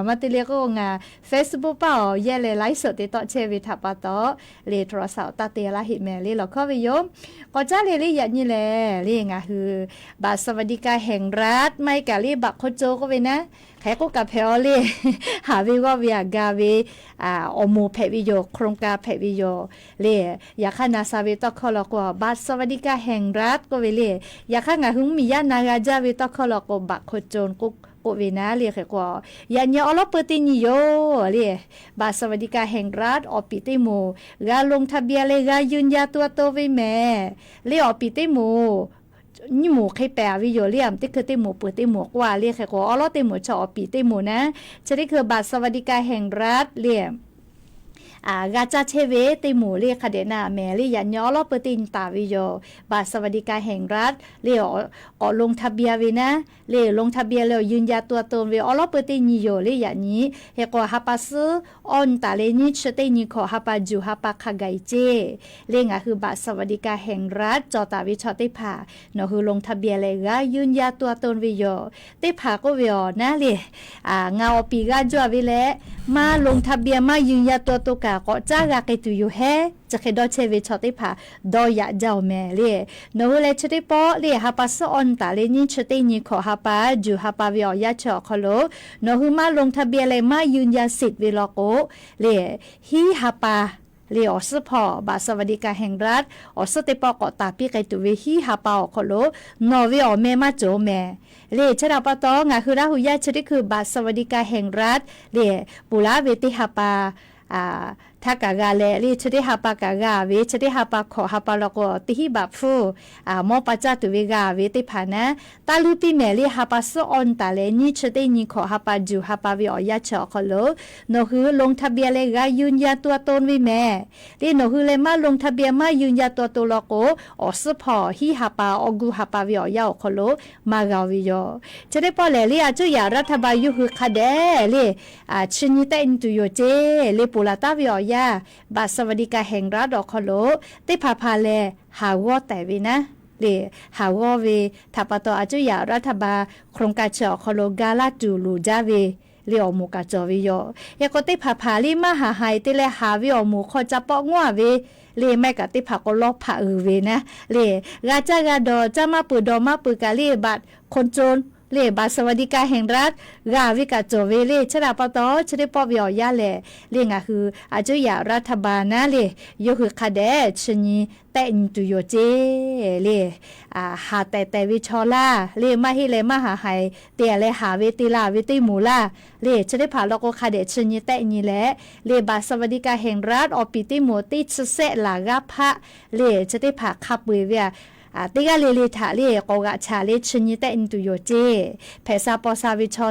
Maˇ te le k'o ngaˬ Facebook paˇ awˬ yehˇ leh ไลฟ์สด te tawˆ chehˇ ve htaꞈ pa taw le โทรศัพท์ taˇ te laˇ heˍ mehˍ le lawˬ hkawˇ ve yoˬ. K'awꞈ caˉ le le yaꞈ nyi lehˬ le ngaˬ hui บัตรสวัสดิการแห่งรัฐ maˇ heˆ kaꞈ le บัตรคนจน k'oˆ ve naˉ, hk'e k'oˆ kaꞈ hpehꞈ aw le, haˍ ve g'awˇ ve aꞈ ga ve awˬ moˍ hpehꞈ ve yoˬ, โครงการ hpehꞈ ve yoˬ le. Yaꞈ hk'aˇ na sha ve tawˇ hkawˇ law k'o บัตรสวัสดิการแห่งรัฐ k'oˆ ve le. Yaꞈ hk'aˇ ngaˬ hui mvuhˇmiˬ yaˇ na g'a jaˇ ve tawˇ hkawˇ law k'o บัตรคนจน k'oˆ k'oˆ ve naˉ le. Hk'e k'o yaꞈ nyi awˉ lawˉ peu teˇ nyi yoˬ le, บัตรสวัสดิการแห่งรัฐ awˬ piˍ teˇ moˍ g'a ลงทะเบียน leh g'a ยืนยันตัวตน ve mehˍ le. Awˬ piˍ teˇ moˍ nyiˇ moˍ hk'e pehˍ ve yoˬ le. Aˬ teˇ hkui teˇ moˍ peuˬ teˇ moˍ k'oˆ a le. Hk'e k'o awˉ lawˉ teˇ moˍ chi awˬ piˍ teˇ moˍ naˉ, chi teˇ hkui บัตรสวัสดิการแห่งรัฐ le g'a caˇ chehˇ ve teˇ moˍ le hk'a dehꞈ na mehˍ le. Yaꞈ nyi awˉ lawˉ peu teˇ nyi taˍ ve yoˬ. บัตรสวัสดิการแห่งรัฐ le k'awꞈ ลงทะเบียน ve naˉ le ลงทะเบียน leh awˬ ยืนยันตัวตน ve awˉ lawˉ peu teˇ nyi yoˬ le yaꞈ nyi. Hk'e k'o ha pa suhˉ awˇ nyi taˍ leh nyiˇ chi teˇ nyi hkawꞈ ha pa juˬ ha pa hk'a gaˬ e ceˇ le ngaˬ hui บัตรสวัสดิการแห่งรัฐ cawˬ taˍ ve chaw teˇ hpaˍ nawˬ hui ลงทะเบียน leh g'a ยืนยันตัวตน ve yoˬ. Teˇ hpaˍ k'oˆ ve awˬ naˉ le, ngaˬ awˬ piˍ g'a jaˇ ve leh maˇ ลงทะเบียน maˇ ยืนยันตัวตน kaꞈ k'awꞈ caˉ g'a k'ai tuˬ yoˬ hehˉ. Chi hk'e dawˇ chehˇ ve chaw teˇ hpaˍ dawˇ yaꞈ jaˇ oˬ mehˍ le. Nawˬ hui leh chi teˇ pawˆ le ha pa suhˉ awˇ nyi taˍ leh nyiˇ chi teˇ nyi hkawꞈ ha pa juˬ ha pa ve awˬ yanˇ chi awˬ hk'aw lo nawˬ hui maˇ ลงทะเบียน leh maˇ ยืนยันสิทธิ์ ve law k'o le, hiˉ ha pa le awˬ suhˉ hpawˇ บัตรสวัสดิการแห่งรัฐ awˬ suhˉ teˇ pawˆ k'awꞈ taˍ piˇ k'ai tuˬ ve hiˉ ha pa awˬ hk'aw lo nawˬ ve awˬ meh maˇ cawˬ mehˍ le. Chi htaꞈ pa taw ngaˬ hui Laˇ huˍ yaˇ chi teˇ hkui บัตรสวัสดิการแห่งรัฐ le peuˬ laˉ ve teˇ ha pa htaˇ kaꞈ g'a leh le chi teˇ ha pa kaꞈ g'a ve, chi teˇ ha pa hkawꞈ ha pa law k'o teˇ hiˉ บาท hpfuhˇ mawˇ pa caˇ tuˬ ve g'a ve teˇ hpaˍ naˉ, taˇ luˇ piˇ mehˍ le. Ha pa suhˉ awˇ nyi taˍ leh nyiˇ chi teˇ nyi hkawꞈ ha pa juˬ ha pa ve awˬ yanˇ chi awˬ hk'aw lo nawˬ hui ลงทะเบียน leh g'a ยืนยันตัวตน ve mehˍ le. Nawˬ hui leh maˇ ลงทะเบียน maˇ ยืนยันตัวตน law k'o awˬ suhˉ hpawˇ hiˉ ha pa awˬ guˇ ha pa ve awˬ yanˇ awˬ hk'aw lo maˇ g'a ve yoˬ. Chi teˇ pawˆ lehˬ le อาจจะอยากรัฐบาล yawˇ hui hk'a dehꞈ le chi nyi tehˆ nyi tuˬ yoˬ ceˇ le. Ponˬ laˬ taˉ ve awˬ yanˇ บัตรสวัสดิการแห่งรัฐ awˬ hk'aw lo teˇ hpaˍ hpaˍ lehˬ haˍ g'awˇ tehꞈ ve naˉ le, haˍ g'awˇ ve htaꞈ pa taw อาจจะอยากรัฐบาล โครงการ chi awˬ hk'aw lo ga laˇ tuˬ loˍ jaˇ ve le awˬ moˍ kaꞈ cawˬ ve yoˬ. Hk'e k'o teˇ hpaˍ hpaˍ le maˇ haˍ haˍ e te leh haˍ ve awˬ moˍ hk'aw ca pawˆ ngawˇ a ve le, maˇ heˆ kaꞈ teˇ hpaˍ k'o lawˇ hpaꞈ g'uiˬ ve naˉ le, g'a caˇ g'a dawˬ caˇ maˇ peuˬ dawˬ maˇ peuˬ kaꞈ le บัตรคนจน le บัตรสวัสดิการแห่งรัฐ g'a ve kaꞈ cawˬ ve le. Chi htaꞈ pa taw chi teˇ pawˆ ve awˬ yanˇ lehˬ le ngaˬ hui a cuˇ yaꞈ รัฐบาล naˉ le yawˇ hui hk'a dehꞈ chi nyi tehˆ nyi tuˬ yoˬ ceˇ le. Haˍ tehˬ tehˬ ve chaw laˇ le maˇ heˆ leh maˇ haˍ haiˬ te leh haˍ ve te la ve teˇ moˍ laˇ le chi teˇ hpaˍ law k'o hk'a dehꞈ chi nyi tehˆ nyi leh le บัตรสวัสดิการแห่งรัฐ awˬ piˍ teˇ moˍ teˇ chi sehˆ laˬ g'aˇ hpaˆ le chi teˇ hpaˍ hk'a peu-eˬ ve a teˇ g'aˇ le le htaꞈ le k'awꞈ g'aꞈ chaꞈ le chi nyi tehˆ nyi tuˬ yoˬ ceˇ. Hpehꞈ sha paw sha ve chaw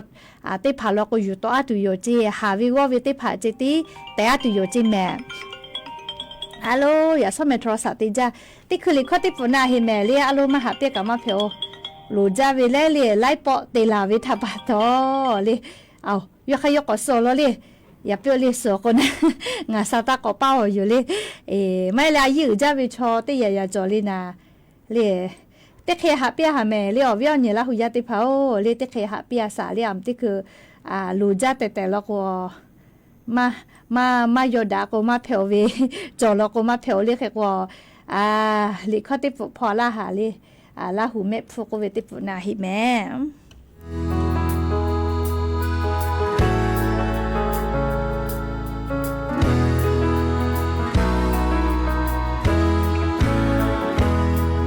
teˇ hpaˍ law k'o yuˬ tawˆ aˉ tuˬ yoˬ ceˇ. Haˍ ve g'awˇ ve teˇ hpaˍ ceh tiˉ tehꞈ aˉ tuˬ yoˬ ceˇ mehˍ. A lo, yaꞈ shawˉ meh htaw shaꞈ te jaˇ. Teˇ hkui liꞈ hkawˇ teˇ pfuhˍ na heˍ mehˍ le a lo maˇ haꞈ piˇ kaꞈ maˇ hpehꞈ-o. Loˍ jaˇ ve leh le laiˉ pawˆ te laˬ ve htaꞈ pa taw le, a, yawˇ hk'aˇ yawˇ k'awꞈ suh law le. Yaꞈ piˇ-o le suh k'o na, ngaˬ sha taˇ k'awꞈ paˇ-oˬ yoˬ le. Maˇ heˆ leh a yiˇ uiˍ jaˇ ve chaw teˇ yaꞈ yaꞈ cawˬ le naˍ le, teˇ hk'e haꞈ piˇ haˍ mehˍ le awˬ viˉ awˬ nyi Laˇ huˍ yaˇ teˇ hpaˍ-oˬ le teˇ hk'e haꞈ piˇ a shaˍ le a teˇ hkui loˍ jaˇ tehˬ tehˬ law k'o maˇ, maˇ yaw daꞈ k'o maˇ hpehꞈ-o ve, cawˬ law k'o maˇ hpehꞈ-o le hk'e k'o, liꞈ hkawˇ teˇ pfuhˍ hpaw laˇ haˍ le. Laˇ huˍ mehˆ hpfuhˇ k'oˆ ve teˇ pfuhˍ na heˍ mehˍ.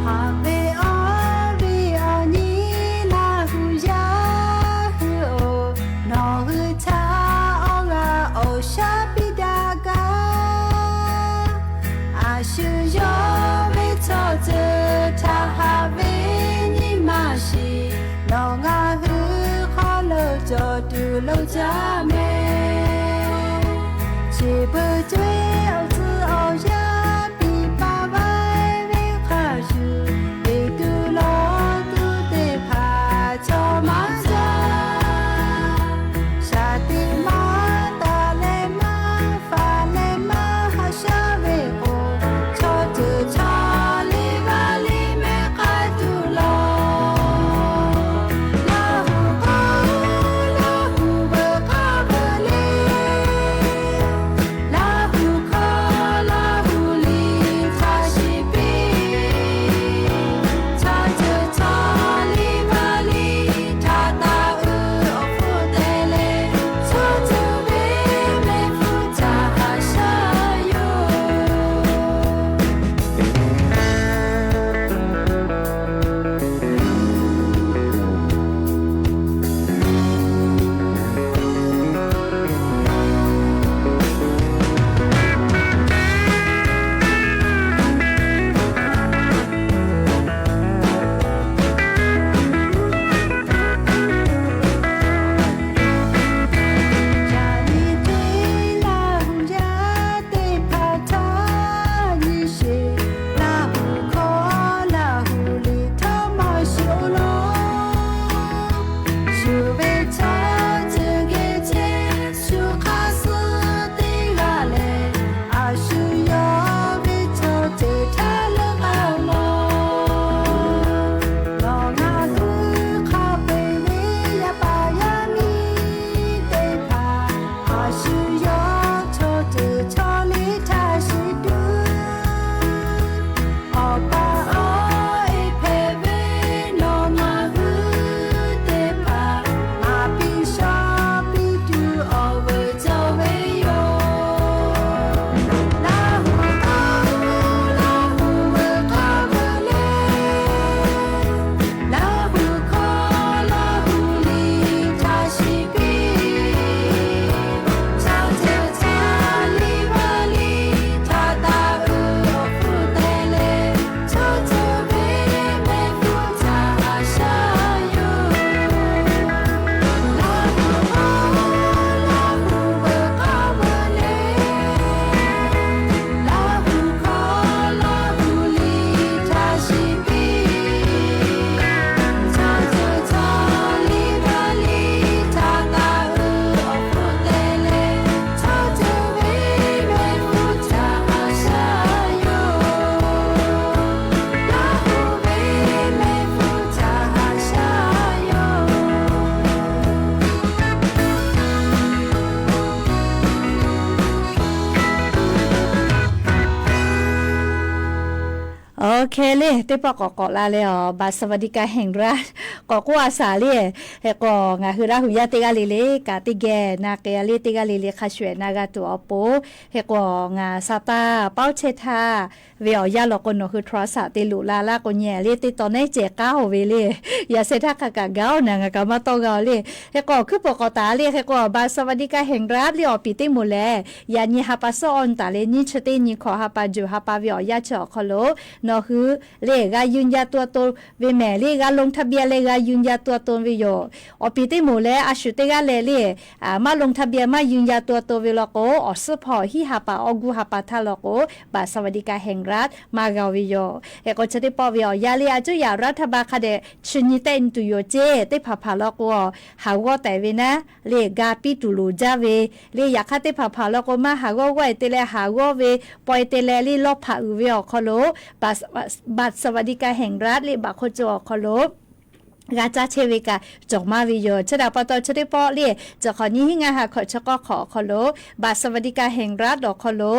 Haꞈ ve awˬ viˉ awˬ nyi Laˇ huˍ yaˇ hui-oˬ, nawˬ hui htaꞈ awˬ g'aˇ awˬ shaˉ piˇ daꞈ kaꞈ, a shu yawˇ ve chaw ceuˬ htaꞈ haꞈ ve nyi ma shiˍ, nawˬ ngaˬ hui hk'aw lo cawˬ tuˬ lo caˇ mehˍ. Chi beuꞈ co-e awˬ tcuh awˬ yaˇ piˇ paˍ vaiˇ ve hk'a shuˍ, teˇ tuˬ lawˬ tuˬ teˇ hpaˍ chaw maˇ caˇ. Shaˍ tiꞈ maˇ taˍ leh maˇ faˍ leh maˇ haꞈ shaˉ ve k'o, chaw ceuˬ chaw liˇ vaˇ liˇ mehˍ k'ai tuˬ lawˬ. Laˇ huˍ k'o, Laˇ huˍ veuꞈ k'aˇ veuꞈ le. Laˇ huˍ hk'aw Hk'e le teˇ pawˆ k'awꞈ k'awꞈ la leh awˬ บัตรสวัสดิการแห่งรัฐ k'awꞈ k'oˆ a shaˍ le. Hk'e k'o ngaˬ hui Laˇ huˍ yaˇ teˇ g'aˇ le le kaꞈ teˇ geh na k'ai le, teˇ g'aˇ le le hk'a shuˍ ehˍ na g'a tuˬ awˬ pon, hk'e k'o ngaˬ sa taˇ paoˇ chehˇ htaˇ ve awˬ yanˇ law k'o nawˬ hui โทรศัพท์ te loꞈ la laˇ k'o nyi le teˇ taw neˉ ceh k'aˉ-oˬ ve le. Yaꞈ sheh htaˇ hk'a kaꞈ gaˬ-oˬ naˬ ngaˬ kaꞈ maˇ tawˇ g'a-oˬ le. Hk'e k'o awˬ hkuiˉ peuˬ k'awꞈ taˍ le. Hk'e k'o บัตรสวัสดิการแห่งรัฐ le awˬ piˍ teˇ moˍ lehˬ, yaꞈ nyi ha pa suhˉ awˬ nyi taˍ leh nyiˇ chi teˇ nyi hkawꞈ ha pa juˬ ha pa ve awˬ yanˇ chi awˬ hk'aw lo nawˬ hui le g'a ยืนยันตัวตน ve mehˍ le, g'a ลงทะเบียน leh g'a ยืนยันตัวตน ve yoˬ. Awˬ piˍ teˇ moˍ lehˬ a shu teˇ g'aˇ leh le maˇ ลงทะเบียน maˇ ยืนยันตัวตน ve law k'o awˬ suhˉ hpawˇ hiˉ ha pa awˬ guˇ ha pa htaˇ law k'o บัตรสวัสดิการแห่งรัฐ maˇ g'a-oˬ ve yoˬ. Hk'e k'o chi teˇ pawˆ ve awˬ yanˇ le a cuˉ yaꞈ รัฐบาล hk'a dehꞈ chi nyi tehˆ nyi tuˬ yoˬ ceˇ. Teˇ hpaˍ hpaˍ law k'o haˍ g'awˇ tehˍ ve naˉ le ga piˇ tuˬ loˍ jaˇ ve le. Yaꞈ hk'aˇ teˇ hpaˍ hpaˍ law k'o maˇ haˍ g'awˇ g'awˇ-e te leh haˍ g'awˇ ve paw-e te leh le lawˇ hpaꞈ uiˍ ve awˬ hk'aw lo บัตรสวัสดิการแห่งรัฐ le บัตรคนจน awˬ hk'aw lo g'a caˇ chehˇ ve kaꞈ cawˬ maˇ ve yoˬ. Chi htaꞈ pa taw chi teˇ pawˆ le, chi hk'awꞈ nyiˇ hinˉ ngaˇ ha hkawꞈ chi k'awˇ hk'awꞈ awˬ hk'aw lo บัตรสวัสดิการแห่งรัฐ awˬ hk'aw lo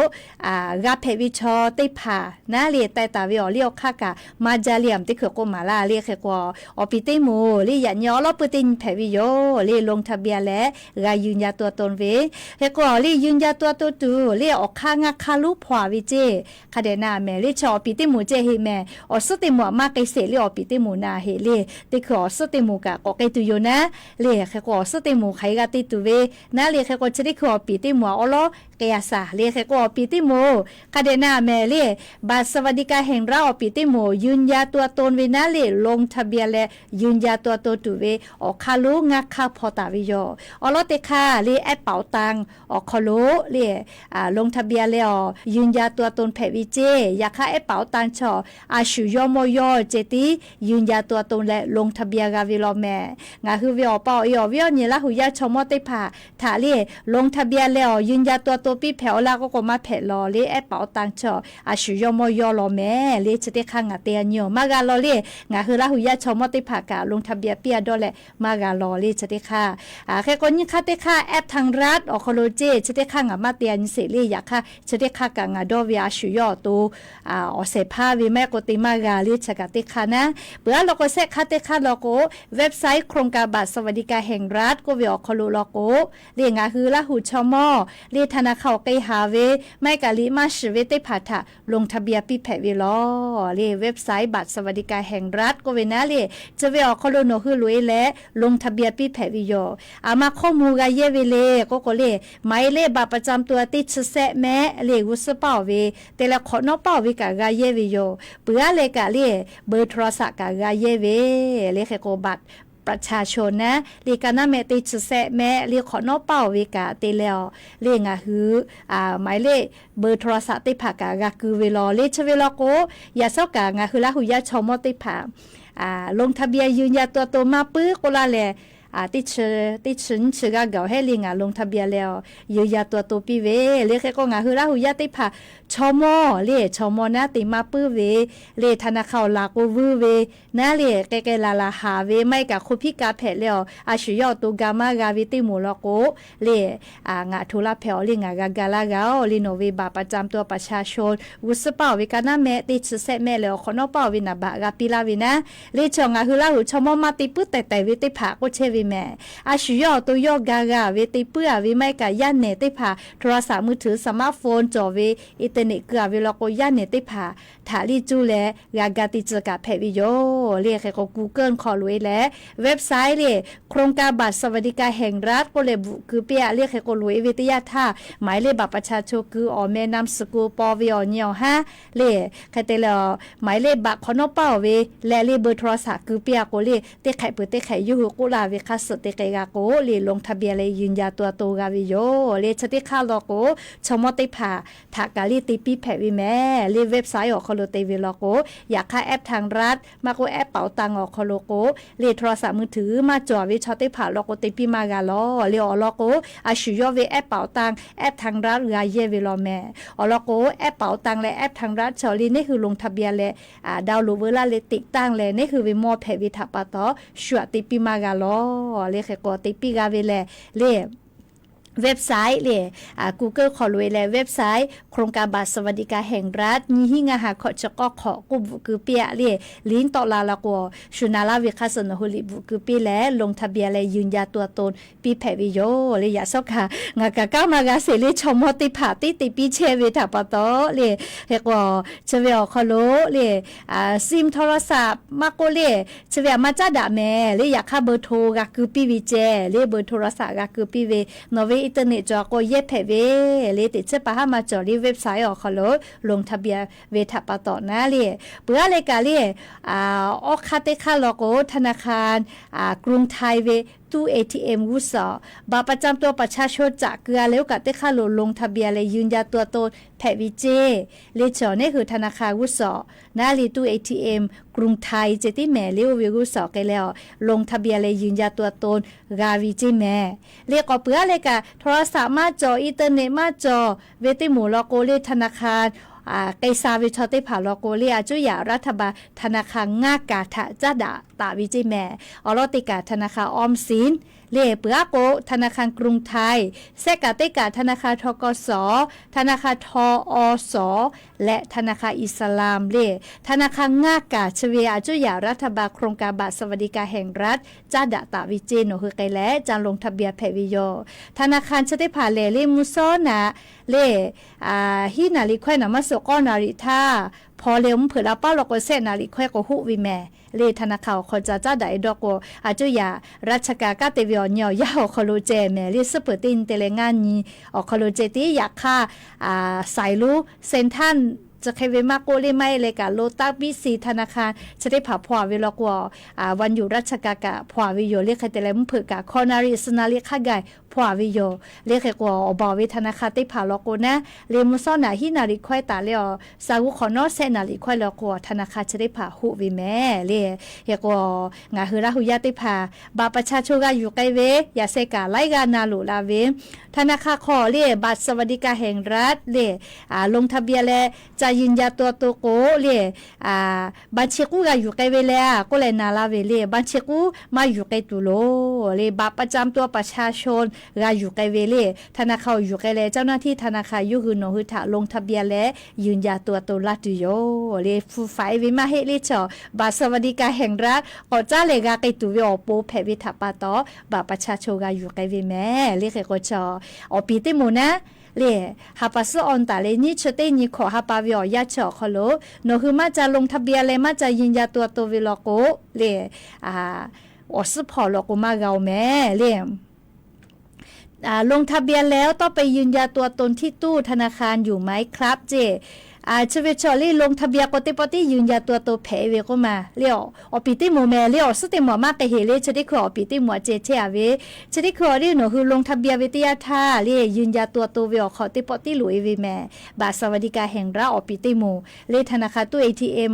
g'a hpehꞈ ve chaw teˇ hpaˍ naˉ le taiˍ taˍ ve awˬ liˇ awˬ hk'aˇ kaꞈ maˇ jaˇ le. Aˬ teˇ hkui k'oˆ maˍ laˇ le. Hk'e k'o awˬ piˍ teˇ moˍ le yaꞈ nyi awˉ lawˉ peu teˇ nyi hpehꞈ ve yoˬ le. ลงทะเบียน leh g'a ยืนยันตัวตน ve. Hk'e k'o le ยืนยันตัวตน tuˬ le awˬ hk'aˇ ngaˇ hk'aˇ lonˉ hpaw-a ve ceˇ. Hk'a dehꞈ na mehˍ le chi awˬ piˍ teˇ moˍ ceh heˆ mehˍ. Awˬ suhˉ teˇ moˍ aꞈ maˇ k'ai sheˍ le awˬ piˍ teˇ moˍ na heˆ le. Teˇ hkui awˬ suhˉ teˇ moˍ kaꞈ k'awꞈ k'ai tuˬ yoˬ naˉ le. Hk'e k'o awˬ suhˉ teˇ moˍ hk'aˬ hk'e g'a te tuˬ ve naˉ le. Hk'e k'o chi teˇ hkui awˬ piˍ teˇ moˍ aꞈ awˉ lawˉ k'ai a shaˍ le. Hk'e k'o awˬ piˍ teˇ moˍ hk'a dehꞈ na mehˍ le บัตรสวัสดิการแห่งรัฐ awˬ piˍ teˇ moˍ ยืนยันตัวตน ve naˉ le ลงทะเบียน leh ยืนยันตัวตน tuˬ ve awˬ hk'aˇ lonˉ ngaˇ hk'aˇ hpaw taˍ ve yoˬ. Awˬ lawˉ teˇ hk'aˇ le แอปเป๋าตัง awˬ hk'aw lo le ลงทะเบียน leh awˬ ยืนยันตัวตน hpehꞈ ve ceˇ. Yaꞈ hk'aˇ แอปเป๋าตัง chaw a shu yawˇ mawˇ yawˇ ceh tiˉ ยืนยันตัวตน leh ลงทะเบียน g'a ve law mehˍ. Ngaˬ hui ve awˬ pa awˬ e awˬ viˉ awˬ nyi Laˇ huˍ yaˇ chaw mawˇ teˇ hpaˍ htaꞈ le ลงทะเบียน leh awˬ ยืนยันตัวตน piˇ hpehꞈ-oˬ laˇ k'oˆ k'o maˇ hpehꞈ law le. แอปเป๋าตัง chaw a shu yawˇ mawˇ yawˇ law mehˍ le. Chi teˇ hk'aˇ ngaˬ te a nyi-oˬ maˇ g'a law le. Ngaˬ hui Laˇ huˍ yaˇ chaw mawˇ teˇ hpaˍ kaꞈ ลงทะเบียน piˇ a dawˇ leh maˇ g'a law le. Chi teˇ hk'aˇ hk'e k'o nyiˇ hk'aˇ teˇ hk'aˇ แอปทางรัฐ awˬ hk'aw lo ceˇ. Chi teˇ hk'aˇ ngaˬ maˇ te a nyi sheˍ le. Yaꞈ hk'aˇ chi teˇ hk'aˇ kaꞈ ngaˬ dawˇ ve a shu yawˇ awˬ to awˬ shehˍ hpaˇ ve maˇ heˆ k'o te maˇ g'a le. Chi kaꞈ teˇ hk'aˇ naˉ. Peuˬ aˉ law k'o shehˆ hk'aˇ teˇ hk'aˇ law k'o เว็บไซต์ โครงการบัตรสวัสดิการแห่งรัฐ k'oˆ ve awˬ hk'aw lo law k'o le ngaˬ hui Laˇ huˍ chaw mawˇ le ธนาคาร awˬ k'ai haˍ ve maˇ heˆ kaꞈ liꞈ maˇ shiˍ ve teˇ hpaˍ htaꞈ ลงทะเบียน piˇ hpehꞈ ve law le. เว็บไซต์ บัตรสวัสดิการแห่งรัฐ k'oˆ ve naˉ le chi ve awˬ hk'aw lo nawˬ hui loꞈ-e leh ลงทะเบียน piˇ hpehꞈ ve yoˬ. Aˬ ma ข้อมูล g'a yehˇ ve le k'oˆ k'o le หมายเลขบัตรประจำตัว teˇ chi sehˆ mehˆ le g'uˇ suhˉ paˇ-oˬ ve te leh hk'awꞈ nawˉ paˇ-oˬ ve kaꞈ g'a yehˇ ve yoˬ. Peuˬ aˉ leh kaꞈ le เบอร์โทรศัพท์ kaꞈ g'a yehˇ ve le. Hk'e k'o บัตรประชาชน naˉ le ka naˉ mehˆ teˇ chi sehˆ mehˆ le hk'awꞈ nawˉ paˇ-oˬ ve kaꞈ te leh awˬ le ngaˬ hui หมายเลขเบอร์โทรศัพท์ teˇ hpaˍ kaꞈ g'a keu ve law le. Chi ve law k'o yaꞈ shawˉ kaꞈ ngaˬ hui Laˇ huˍ yaˇ chaw mawˇ teˇ hpaˍ ลงทะเบียน ยืนยันตัวตน maˇ puiˉ k'oˆ laˇ leh teˇ chi nyiˇ chi g'aˇ gaˬ-oˬ hehˉ le ngaˬ ลงทะเบียน leh awˬ ยืนยันตัวตน piˇ ve le. Hk'e k'o ngaˬ hui Laˇ huˍ yaˇ teˇ hpaˍ chaw mawˇ le chaw mawˇ naˉ te maˇ puiˉ ve le ธนาคาร awˬ laˬ k'o vuiˇ ve naˉ le k'ai k'ai laˬ laˬ haˍ ve maˇ heˆ kaꞈ hk'oˆ hpiˉ ka hpehꞈ leh awˬ a shu yawˇ awˬ to ga maˇ g'a ve teˇ moˍ law k'o le ngaˬ htoꞈ laˇ hpehꞈ-oˬ le ngaˬ g'a ga laˇ g'a-oˬ le. Nawˬ ve บัตรประจำตัวประชาชน g'uˇ suhˉ paˇ-oˬ ve ka naˉ mehˆ teˇ chi sehˆ mehˆ leh awˬ hk'awꞈ nawˉ paˇ-oˬ ve naˍ baꞈ g'a piˇ laˇ ve naˉ le. Chi ngaˬ hui Laˇ huˍ chaw mawˇ maˇ te puiˉ tehˬ tehˬ ve teˇ hpaˍ k'oˆ chehˇ ve mehˍ. A shu yawˇ awˬ to yawˇ ga g'a ve te puiˉ-a ve maˇ heˆ kaꞈ yaˇ nehˬ teˇ hpaˍ โทรศัพท์มือถือ สมาร์ทโฟน cawˬ ve internet keu-a ve law k'o yaˇ nehˬ teˇ hpaˍ htaꞈ liˇ cuˇ leh g'a ga te tcuh kaꞈ hpehꞈ ve yoˬ le. Hk'e k'o Google hk'aw loꞈ-e leh เว็บไซต์ le โครงการบัตรสวัสดิการแห่งรัฐ k'oˆ leh bvuhꞈ keu piˇ-a le. Hk'e k'o loꞈ-e ve teˇ yanˇ htaˇ หมายเลขบัตรประชาชน keu awˬ meh นามสกุล paw ve awˬ nyi awˬ haˉ le hk'e te leh awˬ หมายเลขบัตร hk'awꞈ nawˉ paˇ-oˬ ve leh le เบอร์โทรศัพท์ keu piˇ-a k'o le teˇ hk'ehꞈ peuˬ teˇ hk'ehꞈ yawˇ hui k'oˆ laˇ ve hk'a suhˍ te k'ai g'a k'o le ลงทะเบียน leh ยืนยันตัวตน g'a ve yoˬ le. Chi teˇ hk'aˇ law k'o chaw mawˇ teˇ hpaˍ htaꞈ kaꞈ le te piˇ hpehꞈ ve mehˍ le. Website awˬ hk'aw lo te ve law k'o yaꞈ hk'aˇ แอปทางรัฐ maˇ k'oˆ แอปเป๋าตัง awˬ hk'aw lo k'o le โทรศัพท์มือถือ maˇ cawˬ ve chaw teˇ hpaˍ law k'o te piˇ maˇ g'a law le. Awˬ lawn k'o a shu yawˇ ve แอปเป๋าตัง แอปทางรัฐ g'a yehˇ ve law mehˍ. Awˬ lawn k'o แอปเป๋าตัง leh แอปทางรัฐ chaw le neˇ hui ลงทะเบียน leh ดาวน์โหลด veu laˇ leh ติดตั้ง leh neˇ hui ve mawˇ hpehꞈ ve htaꞈ pa taw shu aꞈ te piˇ maˇ g'a law le. Hk'e k'o te piˇ g'a ve lehˬ le website le, Google hk'aw lo e leh website โครงการบัตรสวัสดิการแห่งรัฐ nyiˇ hinˉ ngaˇ ha hkawꞈ chi k'awˇ hk'awꞈ k'oˆ bvuhꞈ keu piˇ-a le, link tawˆ la la k'o, shu na laˇ ve hk'a suh nawˬ hui liꞈ bvuhꞈ keu piˇ leh ลงทะเบียน leh ยืนยันตัวตน piˇ hpehꞈ ve yoˬ le. Yaꞈ shawˉ kaꞈ ngaˬ kaꞈ kanˉ maˇ g'a sheˍ le, chaw mawˇ teˇ hpaˍ tiˉ te piˇ chehˇ ve htaꞈ pa taw le, hk'e k'o, chi ve awˬ hk'aw lo le, sim โทรศัพท์ maˇ k'oˆ le, chi ve aꞈ maˇ caˉ daꞈ mehˍ le. Yaꞈ hk'aˇ เบอร์โทร g'a keu piˇ ve ceh le, เบอร์โทรศัพท์ g'a keu piˇ ve, nawˬ ve internet cawˬ k'o yehˇ hpehꞈ ve le. Teꞈ chiˉ pa haˉ maˇ cawˬ le, website awˬ hk'aw lo ลงทะเบียน ve htaꞈ pa taw naˉ le, peuˬ aˉ leh kaꞈ le, awˇ hk'aˇ teˇ hk'aˇ law k'o, ธนาคารกรุงไทย ve ตู้ เอทีเอ็ม g'uˇ suhˍ บัตรประจำตัวประชาชน caꞈ keu-a leh oˇ kaꞈ teˇ hk'aˇ lo ลงทะเบียน leh ยืนยันตัวตน hpehꞈ ve ceˇ le. Chi awˬ neˉ hui ธนาคาร g'uˇ suhˍ naˉ le, ตู้ เอทีเอ็ม กรุงไทย ceh tiˉ mehˍ le, oˇ ve g'uˇ suhˍ k'ai leh awˬ ลงทะเบียน leh ยืนยันตัวตน g'a ve ceˇ mehˍ le. K'awꞈ peuˬ aˉ leh kaꞈ โทรศัพท์ maˇ cawˬ, internet maˇ cawˬ ve teˇ moˍ law k'o le, ธนาคาร k'ai sha ve chaw teˇ hpaˍ law k'o le, a cuˉ yaꞈ รัฐบาล ธนาคาร ngaˇ kaˍ htaꞈ caˉ daꞈ taˍ ve ceˇ mehˍ. Awˬ lawn teˇ kaꞈ ธนาคาร ออมสิน le, peuˬ aˉ k'o ธนาคารกรุงไทย, sehˆ kaꞈ teˇ kaꞈ ธนาคาร ทกส, ธนาคาร ทอส leh ธนาคาร อิสลาม le, ธนาคาร ngaˇ kaˍ chi ve a cuˉ yaꞈ รัฐบาล โครงการบัตรสวัสดิการแห่งรัฐ caˉ daꞈ taˍ ve ceˇ nawˬ hui k'ai leh ca ลงทะเบียน hpehꞈ ve yoˬ. ธนาคาร chi teˇ hpaˍ lehˬ le, mvuhˇ shawˉ naꞈ le, hiˉ naˍ riˍ hkawehˇ naˍ maˇ suh k'awˇ naˍ riˍ htaˇ hpaw leh mvuhˇ hpeuꞈ la paˉ law k'o, sehˆ naˍ riˍ hkawehˇ k'o hoˆ ve mehˍ le. ธนาคาร awˬ hk'aw ca caˉ daꞈ e dawˇ k'o, a cuˉ yaꞈ ราชการ kanˉ te ve awˬ nyi awˬ yanˇ awˬ hk'aw lo ceh mehˍ le, suhˉ peuˬ teˇ nyi te leh ngaˇ nyi awˬ hk'aw lo ceh tiˉ. Yaꞈ hk'aˇ, สายรุ้ง เซ็นทรัล chi hk'e ve maˇ k'oˆ le, maˇ heˆ leh kaꞈ โลตัส บิ๊กซี ธนาคาร chi teˇ hpaˍ hpaw-a ve law k'o, วันหยุดราชการ kaꞈ hpaw-a ve yoˬ le. Hk'e te leh mvuhˇ hpeuꞈ kaꞈ hkawˇ naˆ riˍ suh naˍ riˍ hk'a gaˬ hpaw-a ve yoˬ le. Hk'e k'o, awˬ baˬ ve ธนาคาร teˇ hpaˍ law k'o naˉ le, mvuhˇ shawˉ naꞈ hiˉ naˍ riˍ hkawehˇ taˍ leh awˬ, sha g'uˇ hk'awꞈ nawˉ sehˆ naˍ riˍ hkawehˇ law k'o, ธนาคาร chi teˇ hpaˍ hoˆ ve mehˍ le. Hk'e k'o, ngaˬ hui Laˇ huˍ yaˇ teˇ hpaˍ บัตรประชาชน g'a yuˬ k'ai ve, yaꞈ sheh kaꞈ laiˉ g'aˇ na loꞈ la ve, ธนาคาร hk'aw le บัตรสวัสดิการแห่งรัฐ le, ลงทะเบียน leh จะยืนยันตัวตน k'o le, บัญชี k'uˉ g'a yuˬ k'ai ve le k'oˆ leh na laˇ ve le. บัญชี k'uˉ maˇ yuˬ k'ai tuˬ loˬ le, บัตรประจำตัวประชาชน g'a yuˬ k'ai ve le. ธนาคาร awˬ yuˬ k'ai leh เจ้าหน้าที่ธนาคาร yawˇ hui nawˬ hui htaꞈ ลงทะเบียน leh ยืนยันตัวตน laˇ tuˬ yoˬ le. Hpu faˍ e ve maˇ heˆ le, chaw บัตรสวัสดิการแห่งรัฐ k'awꞈ caˉ leh g'a k'ai tuˬ ve awˬ pon hpehꞈ ve htaꞈ pa taw, บัตรประชาชน g'a yuˬ k'ai ve mehˍ le. Hk'e k'o, chaw awˬ piˍ teˇ moˍ naˉ le, ha pa suhˉ awˬ taˍ leh nyiˇ chi teˇ nyi hkawꞈ ha pa ve awˬ yanˇ chi awˬ hk'aw lo, nawˬ hui maˇ ca ลงทะเบียน leh maˇ ca ยืนยันตัวตน ve law k'o le, awˬ suhˉ hpawˇ law k'o maˇ g'a-oˬ mehˍ le. ลงทะเบียนแล้วต้องไปยืนยันตัวตนที่ตู้ธนาคารอยู่ไหมครับ ceˇ. Chi ve chaw le ลงทะเบียน k'o teˇ pawˆ tiˉ ยืนยันตัวตน hpehꞈ ve k'oˆ ma le. Awˬ piˍ teˇ moˍ mehˍ le, awˬ suhˉ teˇ moˍ maˇ k'ai heˍ le. Chi teˇ hkui awˬ piˍ teˇ moˍ a ceh chehˇ-a ve, chi teˇ hkui awˬ le nawˬ hui ลงทะเบียน ve teˇ yanˇ htaˇ le, ยืนยันตัวตน ve awˬ hk'aw teˇ pawˆ tiˉ loꞈ e ve mehˍ. บัตรสวัสดิการแห่งรัฐ awˬ piˍ teˇ moˍ le, ธนาคาร ตู้ เอทีเอ็ม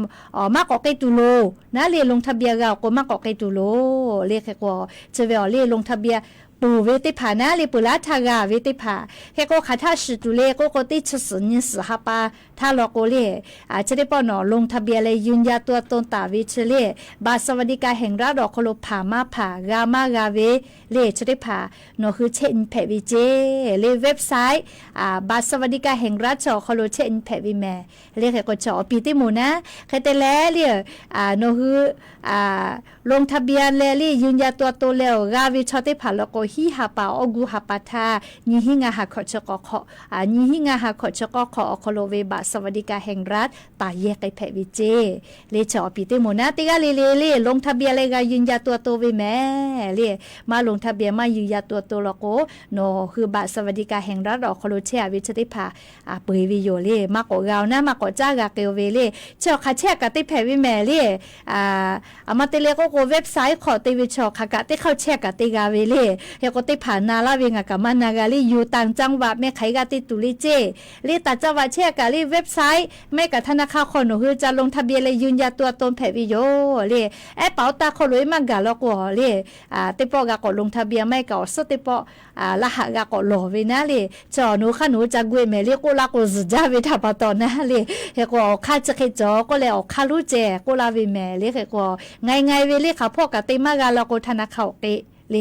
maˇ k'awꞈ k'ai tuˬ loˬ naˉ le, ลงทะเบียน g'a awˬ k'o maˇ k'awꞈ k'ai tuˬ loˬ le. Hk'e k'o, chi ve awˬ le ลงทะเบียน ponˬ ve teˇ hpaˍ naˉ le, peuˬ laˇ htaˇ g'a ve teˇ hpaˍ, hk'e k'o hk'aˬ htaˇ shiˍ tuˬ le k'oˆ k'o, teˇ chi suhˍ nyi suhˍ ha pa htaˇ law k'o le, chi teˇ pawˆ nawˬ ลงทะเบียน leh ยืนยันตัวตน taˍ ve chi le, บัตรสวัสดิการแห่งรัฐ awˬ hk'aw lo hpanˍ maˇ hpanˍ, g'a maˇ g'a ve le, chi teˇ hpaˍ nawˬ hui chehˇ nyi hpehꞈ ve ceˇ le. Website บัตรสวัสดิการแห่งรัฐ chi awˬ hk'aw lo chehˇ nyi hpehꞈ ve mehˍ le. Hk'e k'o, chaw awˬ piˍ teˇ moˍ naˉ hk'e te leh le, nawˬ hui ลงทะเบียน leh le ยืนยันตัวตน leh awˬ g'a ve chaw teˇ hpaˍ law k'o, hiˉ ha pa awˬ gu ha pa htaˇ nyiˇ hinˉ ngaˇ ha hkawꞈ chi k'awˇ hk'awꞈ, nyiˇ hinˉ ngaˇ ha hkawꞈ chi k'awˇ hk'awꞈ awˬ hk'aw lo ve บัตรสวัสดิการแห่งรัฐ taˍ yehˇ k'ai hpehꞈ ve ceˇ le. Chaw awˬ piˍ teˇ moˍ naˉ teˇ g'aˇ le le le ลงทะเบียน leh g'a ยืนยันตัวตน ve mehˍ le. Maˇ ลงทะเบียน maˇ ยืนยันตัวตน law k'o, nawˬ hui บัตรสวัสดิการแห่งรัฐ awˬ hk'aw lo chehˇ-a ve chi teˇ hpaˍ peuˬ ve yoˬ le. Maˇ k'awꞈ g'a-oˬ naˉ, maˇ k'awꞈ caˉ g'a k'ai-o ve le. Chi awˬ hk'aˬ chehˇ-a kaꞈ teˇ hpehꞈ ve mehˍ le. Aˬ ma te leh k'oˆ k'o, website hk'awꞈ te ve chaw hk'aˬ kaꞈ teˇ hk'aˇ chehˇ kaꞈ te g'a ve le. Hk'e k'o, teˇ hpaˍ na laˇ ve ngaˬ kaꞈ maˇ na g'a le. อยู่ต่างจังหวัด meh hk'aˬ hk'e g'a te tuˬ le ceˇ le. ต่างจังหวัด chehˇ-a kaꞈ le, website maˇ heˆ kaꞈ ธนาคาร hk'aw nawˬ hui ca ลงทะเบียน leh ยืนยันตัวตน hpehꞈ ve yoˬ le. แอปเป๋าตัง hk'aw lo-e maˇ gaˬ law k'o le, teˇ pawˆ g'a k'awꞈ ลงทะเบียน maˇ heˆ kaꞈ awˬ suhˉ teˇ pawˆ รหัส g'a k'awꞈ lawˬ ve naˉ le. Chaw nawˬ hui hk'aˇ nawˬ hui ca gu-e mehˍ le k'oˆ laˇ k'o, zuhˬ jaˇ ve htaꞈ pa taw naˉ le. Hk'e k'o, awˬ hk'aˇ chi hk'e cawˬ k'oˆ leh, awˬ hk'aˇ lonˉ ceh k'oˆ laˇ ve mehˍ le. Hk'e k'o, ง่ายๆ ve le, hk'aˬ hpawˇ kaꞈ te maˇ g'a law k'o, ธนาคาร awˬ k'e le,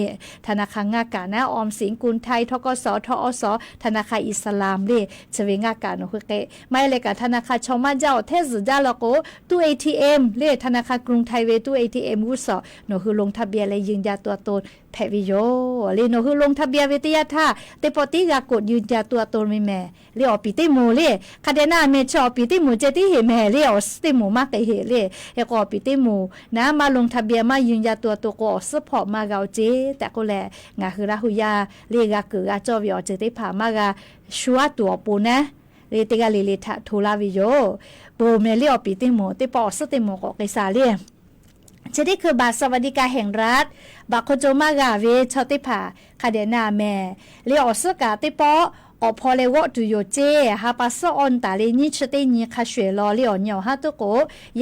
ธนาคาร ngaˇ kaꞈ naˉ, ออมสิน กรุงไทย ทกส ทอส ธนาคาร อิสลาม le, chi ve ngaˇ kaꞈ nawˬ hui k'ai. Maˇ heˆ leh kaꞈ ธนาคาร chaw maˇ jaˇ awˬ hteˇ zuhˬ jaˇ law k'o, ตู้ เอทีเอ็ม le, ธนาคาร กรุงไทย ve ตู้ เอทีเอ็ม g'uˇ suhˍ nawˬ hui ลงทะเบียน leh ยืนยันตัวตน hpehꞈ ve yoˬ le. Nawˬ hui ลงทะเบียน ve teˇ yanˇ htaˇ teˇ pawˆ tiˉ g'a กดยืนยันตัวตน ve mehˍ le. Awˬ piˍ teˇ moˍ le, hk'a dehꞈ na mehˍ chi awˬ piˍ teˇ moˍ ceh tiˉ heˆ mehˍ le, awˬ suhˉ teˇ moˍ maˇ k'ai heˆ le. Hk'e k'o awˬ piˍ teˇ moˍ naˉ maˇ ลงทะเบียน maˇ ยืนยันตัวตน k'o awˬ suhˉ hpawˇ maˇ g'a oˬ ceˇ tehꞈ k'oˆ leh, ngaˬ hui Laˇ hu yaˇ le g'a kuiˬ g'a cawˇ ve awˬ ceuˬ teˇ hpaˍ maˇ g'a shu aˉ tuˬ awˬ pon naˉ le, teˇ g'aˇ le le htaꞈ hto laˇ ve yoˬ. Bon mehˍ le awˬ piˍ teˇ moˍ, teˇ pawˆ awˬ suhˉ teˇ moˍ k'awꞈ k'ai shaˍ le. Chi teˇ hkui บัตรสวัสดิการแห่งรัฐ baꞈ hk'aw co maˇ g'a ve chaw teˇ hpaˍ hk'a dehꞈ na mehˍ le, awˬ suhˉ kaꞈ teˇ pawˆ k'awꞈ hpaw leh g'awˆ tuˬ yoˬ ceˇ. Ha pa suhˉ awˇ taˍ le nyiˇ chi teˇ nyi hk'a shuˍ eˬ law le awˬ nyi awˬ haˉ tuˉ k'o,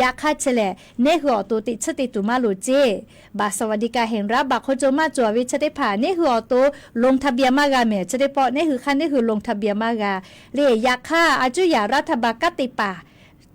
yaꞈ hk'aˇ chi lehˬ neˉ hui awˬ to teꞈ chiˉ te tuˬ maˇ loˍ ceˇ. บัตรสวัสดิการแห่งรัฐ baꞈ hk'aw co maˇ cawˬ ve chi teˇ hpaˍ neˉ hui awˬ to ลงทะเบียน maˇ g'a mehˍ. Chi teˇ pawˆ neˉ hui hk'aˇ neˉ hui ลงทะเบียน maˇ g'a le, yaꞈ hk'aˇ a cuˉ yaꞈ รัฐบาล kanˉ te paˍ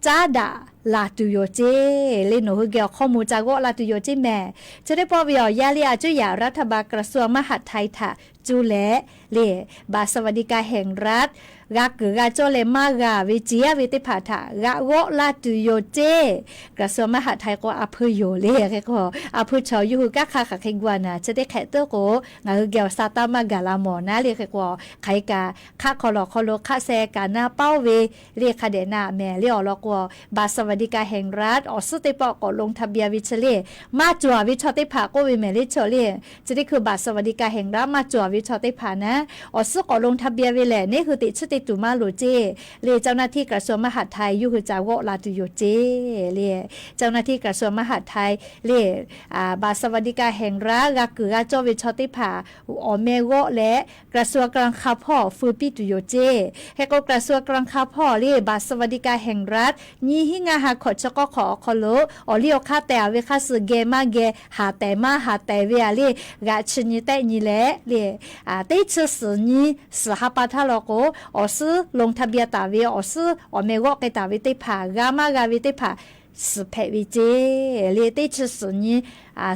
caˉ daꞈ laˬ tuˬ yoˬ ceˇ le. Nawˬ hui geh awˬ hkawˇ moˍ ca g'awˆ la tuˬ yoˬ ceˇ mehˍ. Chi teˇ pawˆ ve awˬ yanˇ le a cuˉ yaꞈ รัฐบาล กระทรวงมหาดไทย htaꞈ cuˇ leh le, บัตรสวัสดิการแห่งรัฐ g'a kuiˬ g'a cawˇ leh maˇ g'a ve ceˇ yaˇ ve teˇ hpaˍ htaꞈ g'a g'awˆ la tuˬ yoˬ ceˇ. กระทรวงมหาดไทย k'o a hpuiˇ yoˬ le. Hk'e k'o a hpuiˇ chaw yawˇ hui kanˉ hk'a hk'aˬ hk'e gu a naˍ, chi teˇ hk'ehꞈ tuˉ k'o ngaˬ hui geh awˬ sha taˇ maˇ gaˬ la mawˬ naˉ le. Hk'e k'o hk'aˬ hk'e kaꞈ hk'aˆ hk'aw lawˬ hk'aw lo hk'aˆ sheh kaꞈ na paoˉ ve le hk'a dehꞈ na mehˍ le awˬ lawn k'o, บัตรสวัสดิการแห่งรัฐ awˬ suhˉ teˇ pawˆ k'awꞈ ลงทะเบียน ve chi le, maˇ cawˬ ve chaw teˇ hpaˍ k'oˆ ve mehˍ le chi le. Chi teˇ hkui บัตรสวัสดิการแห่งรัฐ maˇ cawˬ ve chaw teˇ hpaˍ naˉ awˬ suhˉ k'awꞈ ลงทะเบียน ve lehˬ neˉ hui teꞈ chiˉ te tuˬ maˇ loˍ ceˇ le. เจ้าหน้าที่ กระทรวงมหาดไทย yawˇ hui ca g'awˆ la tuˬ yoˬ ceˇ le. เจ้าหน้าที่ กระทรวงมหาดไทย le บัตรสวัสดิการแห่งรัฐ g'a kuiˬ g'a cawˇ ve chaw teˇ hpaˍ awˬ meh g'awˆ leh กระทรวงการคลัง hpawˇ feu piˇ tuˬ yoˬ ceˇ. Hk'e k'o กระทรวงการคลัง hpawˇ le บัตรสวัสดิการแห่งรัฐ nyiˇ hinˉ ngaˇ ha hkawꞈ chi k'awˇ hk'awꞈ awˬ hk'aw lo awˬ liˇ awˬ hk'aˇ tehˬ a ve hk'aˇ suh geh maˇ geh, haˍ tehˬ maˇ haˍ tehˬ ve a le, g'aꞈ chi nyi tehˆ nyi leh le, teˇ chi suhˍ nyi suhˍ ha pa htaˇ law k'o, awˬ suhˉ ลงทะเบียน taˍ ve awˬ suhˉ awˬ meh g'awˆ k'ai taˍ ve teˇ hpaˍ g'a maˇ g'a ve teˇ hpaˍ suhˍ hpehꞈ ve ceˇ le. Teˇ chi suhˍ nyi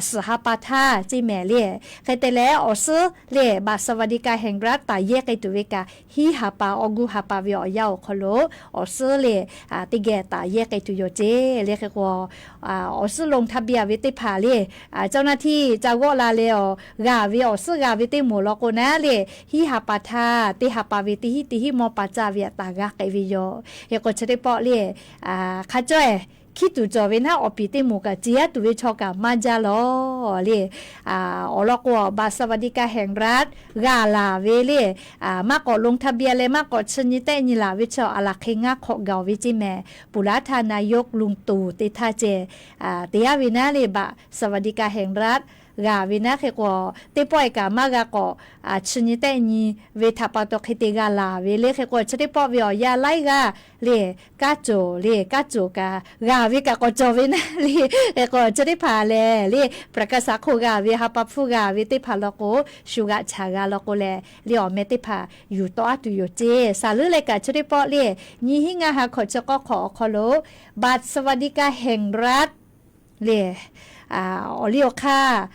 suhˍ ha pa htaˇ ceˇ mehˍ le. Hk'e te leh awˬ suhˉ le บัตรสวัสดิการแห่งรัฐ taˍ yehˇ k'ai tuˬ ve kaꞈ hiˉ ha pa awˬ guˇ ha pa ve awˬ yanˇ awˬ hk'aw lo awˬ suhˉ le teˇ geh taˍ yehˇ k'ai tuˬ yoˬ ceˇ le. Hk'e k'o awˬ suhˉ ลงทะเบียน ve teˇ hpaˍ le, เจ้าหน้าที่ ca g'awˆ la leh awˬ g'a ve awˬ suhˉ g'a ve teˇ moˍ law k'o naˉ le, hiˉ ha pa htaˇ teˇ ha pa ve teˇ hiˉ teˇ hiˉ mawˇ pa caˇ ve a taˍ g'a k'ai ve yoˬ. Hk'e k'o chi teˇ pawˆ le hk'a cawˇ ehˍ hkiˉ tuˬ cawˬ ve naˉ awˬ piˍ teˇ moˍ kaꞈ ceˇ yaˇ tuˬ ve chaw kaꞈ maˇ jaˇ lawˬ le. Awˬ lawn k'o บัตรสวัสดิการแห่งรัฐ g'a laˬ ve le, maˇ k'awꞈ ลงทะเบียน leh maˇ k'awꞈ chi nyi tehˆ nyi laˬ ve chaw a laˬ hk'e ngaˇ hk'awꞈ gaˬ ve ceˇ mehˍ. Puˍ laˉ htaˇ นายก ลุงตู่ te htaˇ ceh te yaˇ ve naˉ le บัตรสวัสดิการแห่งรัฐ g'a ve naˉ hk'e k'o, teˇ pawˆ e kaꞈ maˇ g'a k'awꞈ chi nyi tehˆ nyi ve htaꞈ pa taw hk'e te g'a laˬ ve le. Hk'e k'o chi teˇ pawˆ ve awˬ yanˇ laiˉ g'aˇ le, kanˉ cawˬ le, kanˉ cawˬ kaꞈ g'a ve kaꞈ k'awꞈ cawˬ ve naˉ le. Hk'e k'o chi teˇ hpaˍ lehˬ le, ประกันสังคม g'a ve, ประกันสังคม g'a ve teˇ hpaˍ law k'o, shu g'aꞈ chaˍ g'a law k'o leh le awˬ meh teˇ hpaˍ yuˬ tawˆ aˉ tuˬ yoˬ ceˇ. Saˍ leuˉ leh kaꞈ chi teˇ pawˆ le, nyiˇ hinˉ ngaˇ ha hkawꞈ chi k'awˇ hk'awꞈ awˬ hk'aw lo บัตรสวัสดิการแห่งรัฐ le awˬ liˇ awˬ hk'aˇ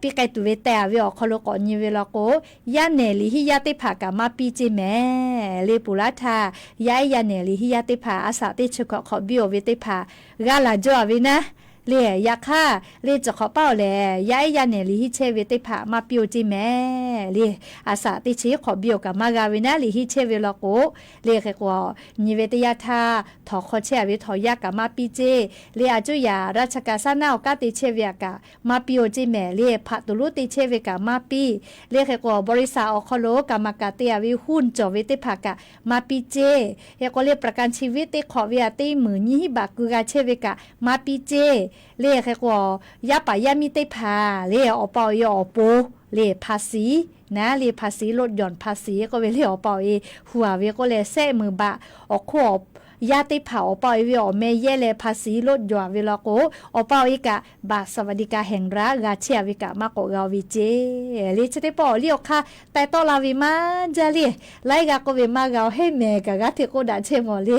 piˇ k'ai tuˬ ve teh a ve awˬ hk'aw lo k'awꞈ nyi ve law k'o, yaˇ nehˬ liꞈ hiˉ yaˇ teˇ hpaˍ kaꞈ maˇ piˇ ceˇ mehˍ le. Puˍ laˉ htaˇ yaˇ ehˉ yaˇ nehˬ liꞈ hiˉ yaˇ teˇ hpaˍ a shaꞈ teˇ chi hkawꞈ hk'awꞈ biˇ oˬ ve teˇ hpaˍ g'a laˬ jaw a ve naˉ le. Yaꞈ hk'aˇ le, chi hk'awꞈ paˇ awˬ lehˬ yaˇ ehˉ yaˇ nehˬ liꞈ hiˉ chehˇ ve teˇ hpaˍ maˇ piˇ oˬ ceˇ mehˍ le. A shaꞈ teˇ chi hk'awꞈ biˇ oˬ kaꞈ maˇ g'a ve naˉ liꞈ hiˉ chehˇ ve law k'o, le hk'e k'o nyi ve teˇ yanˇ htaˇ htawnˍ hk'aw chehˇ a ve htawnˍ yaˇ kaꞈ maˇ piˇ ceˇ le. A cuˉ yaꞈ ราชการ shaˉ naˆ awˬ kanˉ te chehˇ ve a kaꞈ maˇ piˇ oˬ ceˇ mehˍ le. Hpaꞈ tuˬ lonˉ te chehˇ ve kaꞈ maˇ piˇ le. Hk'e k'o บริษัท awˬ hk'aw lo kaꞈ maˍ kaꞈ te a ve หุ้น cawˬ ve teˇ hpaˍ kaꞈ maˇ piˇ ceˇ. Hk'e k'o le ประกันชีวิต teˇ hk'awꞈ ve a teˇ meunˍ nyiˇ hinˉ baꞈ keu g'a chehˇ ve kaꞈ maˇ piˇ ceˇ le. Hk'e k'o yaˇ paˍ yaˇ miˇ teˇ hpaˍ le awˬ pa awˬ e awˬ pon le ภาษี naˉ le ภาษี ลดหย่อนภาษี k'oˆ ve le awˬ pa awˬ e hu a ve k'oˆ leh shehˆ meunˍ baꞈ awˬ hk'oˆ awˬ yaˇ teˇ hpaˍ awˬ pa awˬ e ve awˬ meh yehˇ leh ภาษี loꞈ jawˬ-a ve law k'o, awˬ pa awˬ e kaꞈ บัตรสวัสดิการแห่งรัฐ g'a chehˇ-a ve kaꞈ maˇ k'awꞈ g'a-o ve ceˇ. Le chi teˇ pawˆ awˬ liˇ awˬ hk'aˇ taiˍ tawˆ la ve maˇ jaˇ le. Laiˉ g'aˇ k'oˆ ve maˇ g'a-o, heˆ mehˍ kaꞈ g'aˇ hteꞈ k'oˆ daꞈ chehˇ mawˬ le.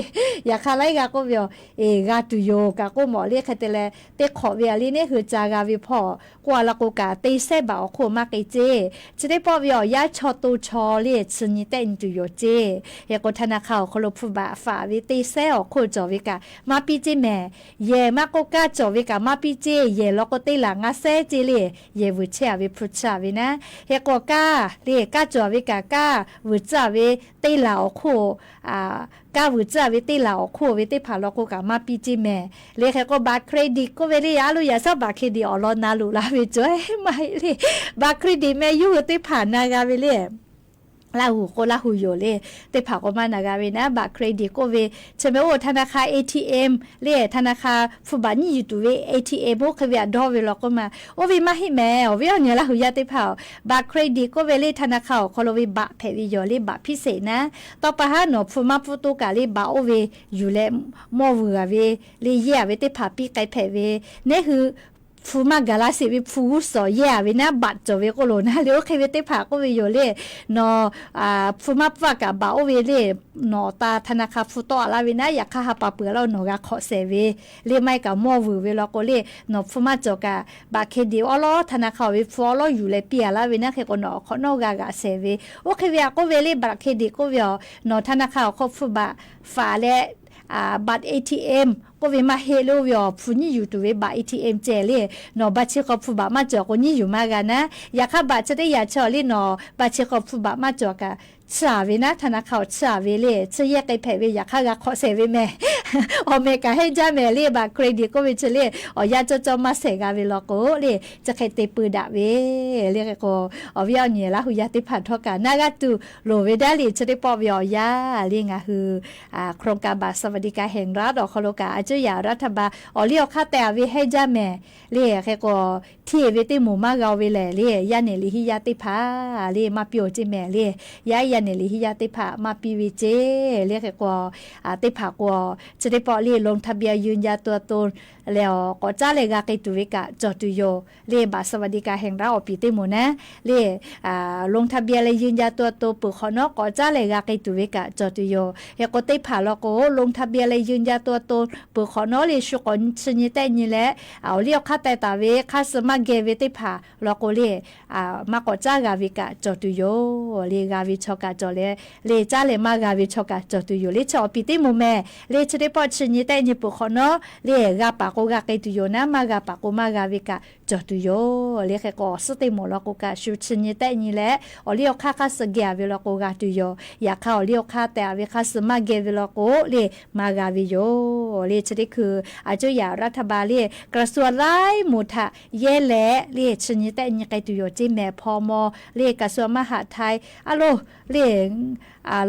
Yaꞈ hk'aˇ laiˉ g'aˇ k'oˆ ve awˬ e g'a tuˬ yoˬ kaꞈ k'oˆ mawˬ le. Hk'e te leh teˇ hk'awꞈ ve a le neˉ hui ca g'a ve hpawˇ k'oˆ-a law k'o kaꞈ, teˇ sehˉ บาท awˬ hk'oˆ maˇ k'ai ceˇ. Chi teˇ pawˆ ve awˬ yanˇ chaw to chaw le chi nyi tehˆ nyi tuˬ yoˬ ceˇ. Hk'e k'o ธนาคาร awˬ hk'aw lo hpu บาท faˍ ve teˇ sehˉ awˬ hk'oˆ cawˬ ve kaꞈ maˇ piˇ ceˇ mehˍ. Yehˬ maˇ k'oˆ, kaˇ cawˬ ve kaꞈ maˇ piˇ ceˇ. Yehˬ law k'o teˇ laˬ ngaˇ sehˉ ceˇ le. Yehˬ vuiˬ chehˇ-a ve hpu chi-a ve naˉ. Hk'e k'o kaˇ le, kaˇ cawˬ ve kaꞈ kaˇ vuiˬ tcuhˉ-a ve teˇ laˬ awˬ hk'oˆ kaˇ vuiˬ tcuhˉ-a ve teˇ laˬ awˬ hk'oˆ ve teˇ hpaˍ law k'o kaꞈ maˇ piˇ ceˇ mehˍ. Le hk'e k'o บัตรเครดิต k'oˆ ve le, a loˉ yaꞈ shaˉ บัตรเครดิต awˬ lawn na loꞈ la ve cawˬ-e maˇ heˆ le. บัตรเครดิต meh yawˇ hui teˇ hpaˍ na g'a ve le. Laˇ hu k'o Laˇ hu yoˬ le. Teˇ hpaˍ k'o maˇ na g'a ve naˉ. บัตรเครดิต k'oˆ ve chi meh oˇ ธนาคาร เอทีเอ็ม le, ธนาคาร hpu บาท nyiˇ yuˬ tuˬ ve เอทีเอ็ม oˇ hk'e ve aꞈ dawˇ ve law k'o ma, oˇ ve maˇ heˆ mehˍ. Awˬ viˉ awˬ nyi Laˇ hu yaˇ teˇ hpaˍ-oˬ, บัตรเครดิต k'oˆ ve le ธนาคาร awˬ hk'aw lo ve บัตร hpehꞈ ve yoˬ le. บัตรพิเศษ naˉ. Tawˇ pa haˉ nawˬ hpu maˇ pfuhˇ toˇ kaꞈ le บัตร oˇ ve yuˬ leh mawˇ vuiˬ-a ve le, yehˇ-a ve teˇ hpaˍ piˇ k'ai hpehꞈ ve. Neˉ hui hpu maˇ gaˬ la sheˍ ve hpu g'uˇ suhˍ yehˇ-a ve naˉ, บัตร cawˬ ve k'oˆ lo naˉ le. Oˇ hk'e ve teˇ hpaˍ k'oˆ ve yoˬ le. Nawˬ hpu maˇ pfuhˇ-a kaꞈ บัตร oˇ ve le, nawˬ awˬ ta ธนาคาร hpu tawˆ-a laˇ ve naˉ, yaꞈ hk'aˇ ha pa peuˬ-a laˇ nawˬ g'a hk'awꞈ shehˍ ve le. Maˇ heˆ kaꞈ mawˇ vuiˬ ve law k'o le, nawˬ hpu maˇ cawˬ kaꞈ บัตรเครดิต awˉ lawˉ ธนาคาร awˬ ve hpu awˉ lawˉ yuˬ leh piˇ-a laˇ ve naˉ. Hk'e k'o nawˬ awˬ hk'awꞈ nawˉ g'a g'aꞈ shehˍ ve. Oˇ hk'e ve aꞈ k'oˆ ve le, บัตรเครดิต k'oˆ ve aˬ, nawˬ ธนาคาร awˬ hk'aw hpu บาท faˍ leh บัตร เอทีเอ็ม k'oˆ ve maˇ heˆ le. Oˇ ve aˬ hpu nyiˇ yuˬ tuˬ ve บัตร เอทีเอ็ม ceh le. Nawˬ บัตร chi hk'aw hpu บาท maˇ cawˬ k'o nyiˇ yuˬ maˇ g'a naˉ. Yaꞈ hk'aˇ บัตร chi teˇ yaꞈ chi awˬ le nawˬ บัตร chi hk'aw hpu บาท maˇ cawˬ kaꞈ chiˇ-a ve naˉ, ธนาคาร awˬ chiˇ-a ve le. Chi yehˇ k'ai hpehꞈ ve yaꞈ hk'aˇ g'a hk'awꞈ shehˍ ve mehˍ. Awˬ meh kaꞈ hehnˇ jaˇ mehˍ le. บัตรเครดิต k'oˆ ve chi le, awˬ yanˇ cawˇ cawˇ maˇ shehˍ g'a ve law k'o le, chi hk'e te peu daꞈ ve le. Hk'e k'o awˬ viˉ awˬ nyi Laˇ hu yaˇ teˇ hpaˍ htawˇ kaꞈ na g'a tuˬ loˍ ve daˇ le. Chi teˇ pawˆ ve awˬ yanˇ le ngaˬ hui โครงการบัตรสวัสดิการแห่งรัฐ awˬ hk'aw lo kaꞈ a cuˇ yaꞈ รัฐบาล awˬ liˇ awˬ hk'aˇ teh-a ve hehnˇ jaˇ mehˍ le. Hk'e k'o hteˇ ve teˇ moˍ maˇ g'a-o ve lehˬ le, yaˇ nehˬ liꞈ henˇ yaˇ teˇ hpaˍ le maˇ piˇ-o ceˇ mehˍ le. Yaˇ yaˇ nehˬ liꞈ henˇ yaˇ teˇ hpaˍ maˇ piˇ ve ceˇ le. Hk'e k'o teˇ hpaˍ k'o chi teˇ pawˆ le ลงทะเบียนยืนยันตัวตน leh awˬ k'awꞈ caˉ leh g'a k'ai tuˬ ve kaꞈ cawˬ tuˬ yoˬ le. บัตรสวัสดิการแห่งรัฐ awˬ piˍ teˇ moˍ naˉ le, ลงทะเบียน leh ยืนยันตัวตน peuˬ hk'awꞈ nawˉ k'awꞈ caˉ leh g'a k'ai tuˬ ve kaꞈ cawˬ tuˬ yoˬ. Hk'e k'o teˇ hpaˍ law k'o ลงทะเบียน leh ยืนยันตัวตน peuˬ hk'awꞈ nawˉ le shu k'awꞈ chi nyi tehˆ nyi leh, awˬ liˇ awˬ hk'aˇ teh taˍ ve hk'aˇ suh maˇ geh ve teˇ hpaˍ law k'o le, maˇ k'awꞈ caˉ g'a ve kaꞈ cawˬ tuˬ yoˬ le. G'a ve chaw kaꞈ cawˬ leh le, caˉ leh maˇ g'a ve chaw kaꞈ cawˬ tuˬ yoˬ le. Chi awˬ piˍ teˇ moˍ mehˍ le. Chi teˇ pawˆ chi nyi tehˆ nyi peuˬ hk'awꞈ nawˉ le, g'a paˍ k'o g'a k'ai tuˬ yoˬ naˉ, maˇ g'a paˍ k'o maˇ g'a ve kaꞈ cawˬ tuˬ yoˬ le. Hk'e k'o awˬ suhˉ teˇ moˍ law k'o kaꞈ shu chi nyi tehˆ nyi leh, awˬ liˇ awˬ hk'aˇ hk'aˇ suh geh-a ve law k'o g'a tuˬ yoˬ. Yaꞈ hk'aˇ awˬ liˇ awˬ hk'aˇ teh-a ve hk'aˇ suh maˇ geh ve law k'o le, maˇ g'a ve yoˬ le. Chi teˇ hkui a cuˇ yaꞈ รัฐบาล le กระทรวง laiˉ moˍ htaꞈ yehˇ leh le chi nyi tehˆ nyi k'ai tuˬ yoˬ ceˇ mehˍ. Hpaw maw le กระทรวงมหาดไทย a lo le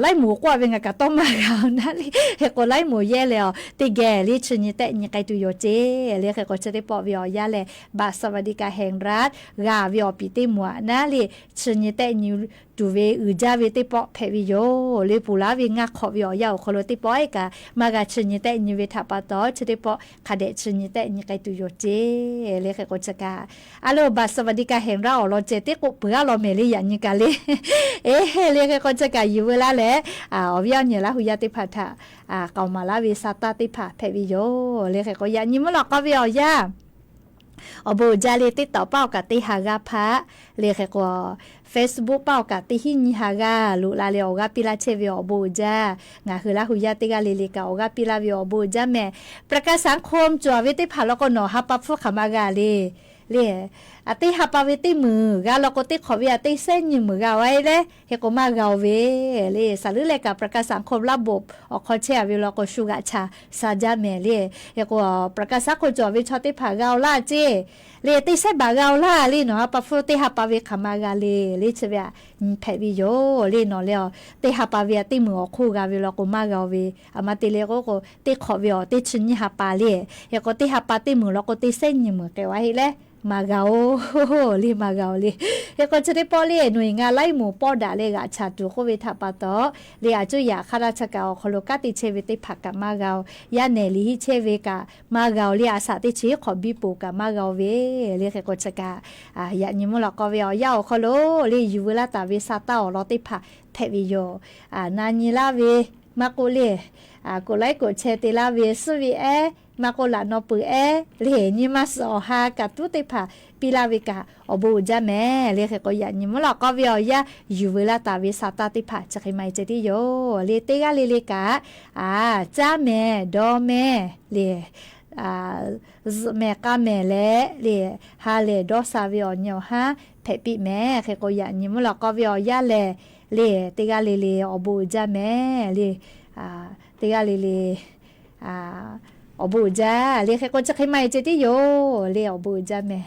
laiˉ moˍ k'oˆ-a ve ngaˬ kaꞈ tawˇ maˇ g'a-o naˉ le. Hk'e k'o laiˉ moˍ yehˇ leh awˬ teˇ geh le chi nyi tehˆ nyi k'ai tuˬ yoˬ ceˇ le. Hk'e k'o chi teˇ pawˆ ve awˬ yanˇ lehˬ บัตรสวัสดิการแห่งรัฐ g'a ve awˬ piˍ teˇ moˍ-aꞈ naˉ le, chi nyi tehˆ nyi tuˬ ve uiˍ jaˇ ve teˇ pawˆ hpehꞈ ve yoˬ le. Ponˬ laˇ ve ngaˇ hk'awꞈ ve awˬ yanˇ awˬ hk'aw lo teˇ pawˆ-e kaꞈ maˇ g'a chi nyi tehˆ nyi ve htaꞈ pa taw chi teˇ pawˆ hk'a dehꞈ chi nyi tehˆ nyi k'ai tuˬ yoˬ ceˇ le. Hk'e k'o chi kaꞈ a lo บัตรสวัสดิการแห่งรัฐ awˬ lawn ceh teˇ k'oˆ peuˬ-a law mehˍ le yaꞈ nyi kaꞈ le. Eˇ heˆ le. Hk'e k'o chi kaꞈ yuˬ veu laˇ leh awˬ viˉ awˬ nyi Laˇ hu yaˇ teˇ hpaˍ htaꞈ k'aoˍ maˍ laˇ ve sa taˇ teˇ hpaˍ hpehꞈ ve yoˬ le. Hk'e k'o yaꞈ nyi mvuhˇ lawꞈ k'aw ve awˬ yanˇ awˬ bon uiˍ jaˇ le. TikTok paˇ awˬ kaꞈ teˇ ha g'aˇ hpaˆ le. Hk'e k'o Facebook paˇ awˬ kaꞈ teˇ hinˉ nyi ha g'aˇ loꞈ la leh awˬ g'aˇ piˇ laˇ chehˇ ve awˬ bon uiˍ jaˇ. Ngaˬ hui Laˇ hu yaˇ teˇ g'aˇ le le kaꞈ awˬ g'aˇ piˇ laˇ ve awˬ bon uiˍ jaˇ mehˍ. ประกันสังคม cawˬ ve teˇ hpaˍ law k'o nawˬ ha pa hpfuhˇ hk'aˬ ma g'a le le. Teˇ ha pa ve teˇ meunˍ g'a law k'o teˇ hk'awꞈ ve aꞈ teˇ sehˉ nyi meunˍ g'a-a le. Hk'e k'o maˇ g'a-o ve le. Saˍ leuˉ leh kaꞈ ประกันสังคม laˇ boꞈ awˬ hk'aw chehˇ-a ve law k'o shu g'aꞈ chaˍ sha jaˇ mehˍ le. Hk'e k'o ประกันสังคม cawˬ ve chaw teˇ hpaˍ g'a-o laˇ ceˇ le. Teˇ sehˉ baˬ g'a-o laˇ le. Nawˬ ha pa hpfuhˇ teˇ ha pa ve hk'aˬ ma g'a le le. Chi ve aꞈ nyi hpehꞈ ve yoˬ le. Nawˬ leh teˇ ha pa ve aꞈ teˇ meunˍ awˬ hk'oˆ g'a ve law k'o maˇ g'a-o ve. Aˬ ma te le k'o k'o teˇ hk'awꞈ ve aˬ teˇ chi nyiˇ ha pa le. Hk'e k'o teˇ ha pa teˇ meunˍ law k'o teˇ sehˉ nyi meunˍ k'ai-a heˆ le. maˇ g'a-oˬ le, maˇ g'a-oˬ le. Hk'e k'o chi teˇ pawˆ le, nawˬ iˬ ngaˬ laiˉ moˍ pawˆ daꞈ leh g'aꞈ chaˬ tuˬ k'oˆ ve htaꞈ pa taw, le a cuˇ yaꞈ hk'aˇ daˇ chaˇ kaꞈ awˬ hk'aw lo kanˉ te chehˇ ve teˇ hpaˍ kaꞈ maˇ g'a-oˬ. Yaˇ nehˬ liꞈ henˇ chehˇ ve kaꞈ maˇ g'a-oˬ le. A shaꞈ teˇ chi hk'awꞈ biˇ poˬ kaꞈ maˇ g'a-oˬ ve le. Hk'e k'o chi kaꞈ yaꞈ nyi mvuhˇ lawꞈ k'aw ve awˬ yanˇ awˬ hk'aw lo le, yuˬ veu laˇ taˍ ve sa taˇ awˬ lawn teˇ hpaˍ hpehꞈ ve yoˬ. Na nyi laˇ ve maˇ k'oˆ le, koꞈ laiˉ koꞈ chehˇ te laˇ ve suhˉ ve ehˉ maˇ k'oˆ laꞈ naw peuˬ ehˉ le, nyi ma suhˍ awˬ ha kaꞈ tuˉ teˇ hpaˍ piˇ laˇ ve kaꞈ awˬ bon uiˍ jaˇ mehˍ le. Hk'e k'o yaꞈ nyi mvuhˇ lawꞈ k'aw ve awˬ yanˇ yuˬ veu laˇ taˍ ve sa taˇ teˇ hpaˍ chi hk'e maˇ heˆ ceh tiˉ yoˬ le. Teˇ g'aˇ le le kaꞈ, a, caˇ mehˍ dawˇ mehˍ le, zuhꞈ mehˍ k'a mehˍ leh le, ha lehˬ dawˇ sha ve awˬ nyi awˬ haˉ hpehꞈ piˇ mehˍ. Hk'e k'o yaꞈ nyi mvuhˇ lawꞈ k'aw ve awˬ yanˇ lehˬ le, teˇ g'aˇ le le awˬ bon uiˍ jaˇ mehˍ le. Teˇ g'aˇ le le awˬ bon uiˍ jaˇ le. Hk'e k'o chi hk'e maˇ heˆ ceh tiˉ yoˬ le, awˬ bon uiˍ jaˇ mehˍ.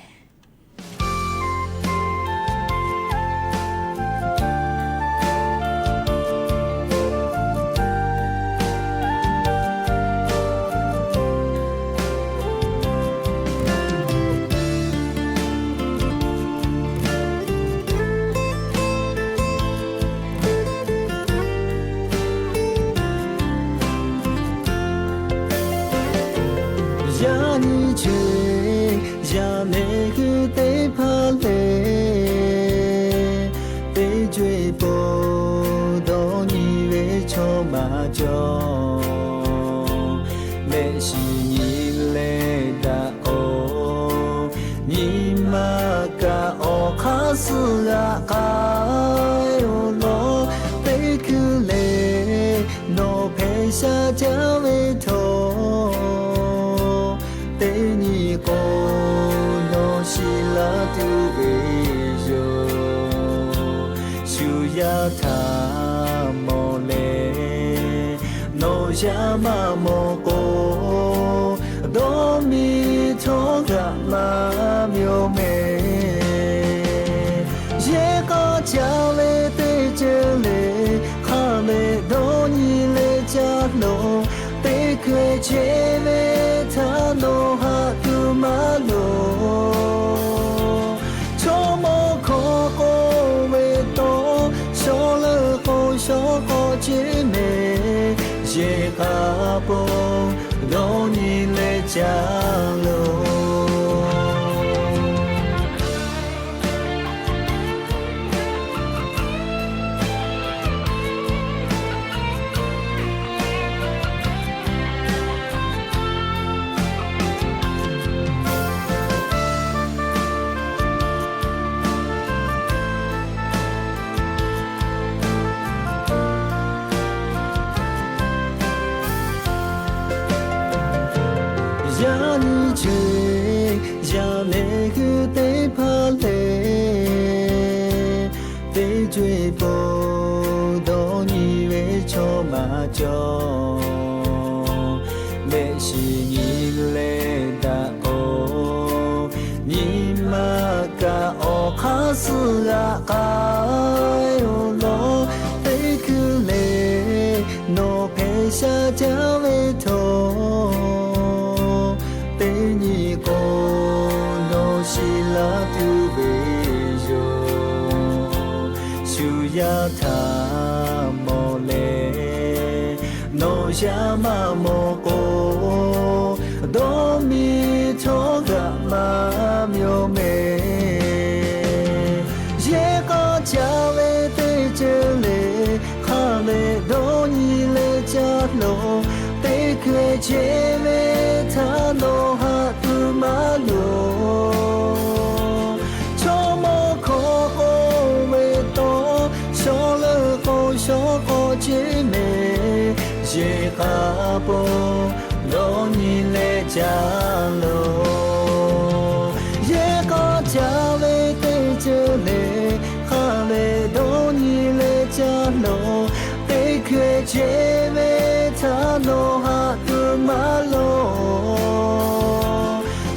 Yaꞈ nyi chehˇ, yaˇ nehˬ hui teˇ hpaˍ lehˬ, teˇ co-e pon dawˇ nyi ve chaw maˇ cawˬ. Mehˆ shiˍ nyi leh daꞈ k'o, nyi ma kaꞈ awˬ hk'aˇ suh g'aꞈ k'ai-oˬ lawˬ. Teˇ hkui lehˬ nawˬ hpehꞈ sha caˇ ve htawˇ, teˇ nyi k'o nawˬ shiˍ laˇ tuˬ ve yoˬ. Shu yaˇ htaꞈ mawˬ leh nawˬ yaˇ maˇ mawˬ k'o, dawˇ miˬ htawˇ g'aꞈ maˇ myoˬ mehˍ. Yehˬ k'a caˇ ve teˇ ceuˬ le, hk'a lehˬ dawˇ nyi leh caˇ loˬ. Teˇ hkui chehˇ ve htaꞈ nawˬ haꞈ tuˬ maˇ loˍ. Chaw mawˇ hkawˇ k'oˆ ve taw, shaw leuˬ k'o shaw k'awꞈ ceˇ mehˍ. Yehˬ k'a pon dawˇ nyi leh caˇ loˬ. Yaꞈ nyi chehˇ, yaˇ nehˬ hui teˇ hpaˍ lehˬ, teˇ co-e pon dawˇ nyi ve chaw maˇ cawˬ. Mehˆ shiˍ nyi leh daꞈ k'o, nyi ma kaꞈ awˬ hk'aˇ suh g'aꞈ k'ai-oˬ lawˬ. Teˇ hkui lehˬ nawˬ hpehꞈ sha caˇ ve htawˇ, teˇ nyi k'o nawˬ shiˍ laˇ tuˬ ve yoˬ. Shu yaˇ htaꞈ mawˬ leh nawˬ yaˇ maˇ mawˬ k'o, dawˇ miˬ htawˇ g'aꞈ maˇ myoˬ mehˍ. Yehˬ k'a caˇ ve teˇ ceuˬ le, hk'a lehˬ dawˇ nyi leh caˇ loˬ. Teˇ hkui chehˇ ve htaꞈ nawˬ haꞈ tuˬ maˇ loˍ. Chaw mawˇ hkawˇ k'oˆ ve taw, shaw leuˬ k'o shaw k'awꞈ ceˇ mehˍ. Yehˬ k'a pon dawˇ nyi leh caˇ loˬ. Yehˬ k'a caˇ ve teˇ ceuˬ le, hk'a lehˬ dawˇ nyi leh caˇ loˬ. Teˇ hkui chehˇ ve htaꞈ nawˬ haꞈ tuˬ maˇ loˍ.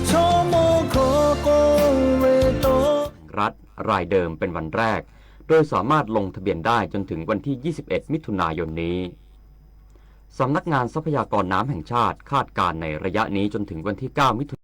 Chaw mawˇ hkawˇ k'oˆ ve taw รัฐ รายเดิมเป็นวันแรก โดยสามารถลงทะเบียนได้จนถึงวันที่ ยี่สิบเอ็ด มิถุนายนนี้ สำนักงานทรัพยากรน้ำแห่งชาติคาดการณ์ในระยะนี้จนถึงวันที่ เก้า มิถุ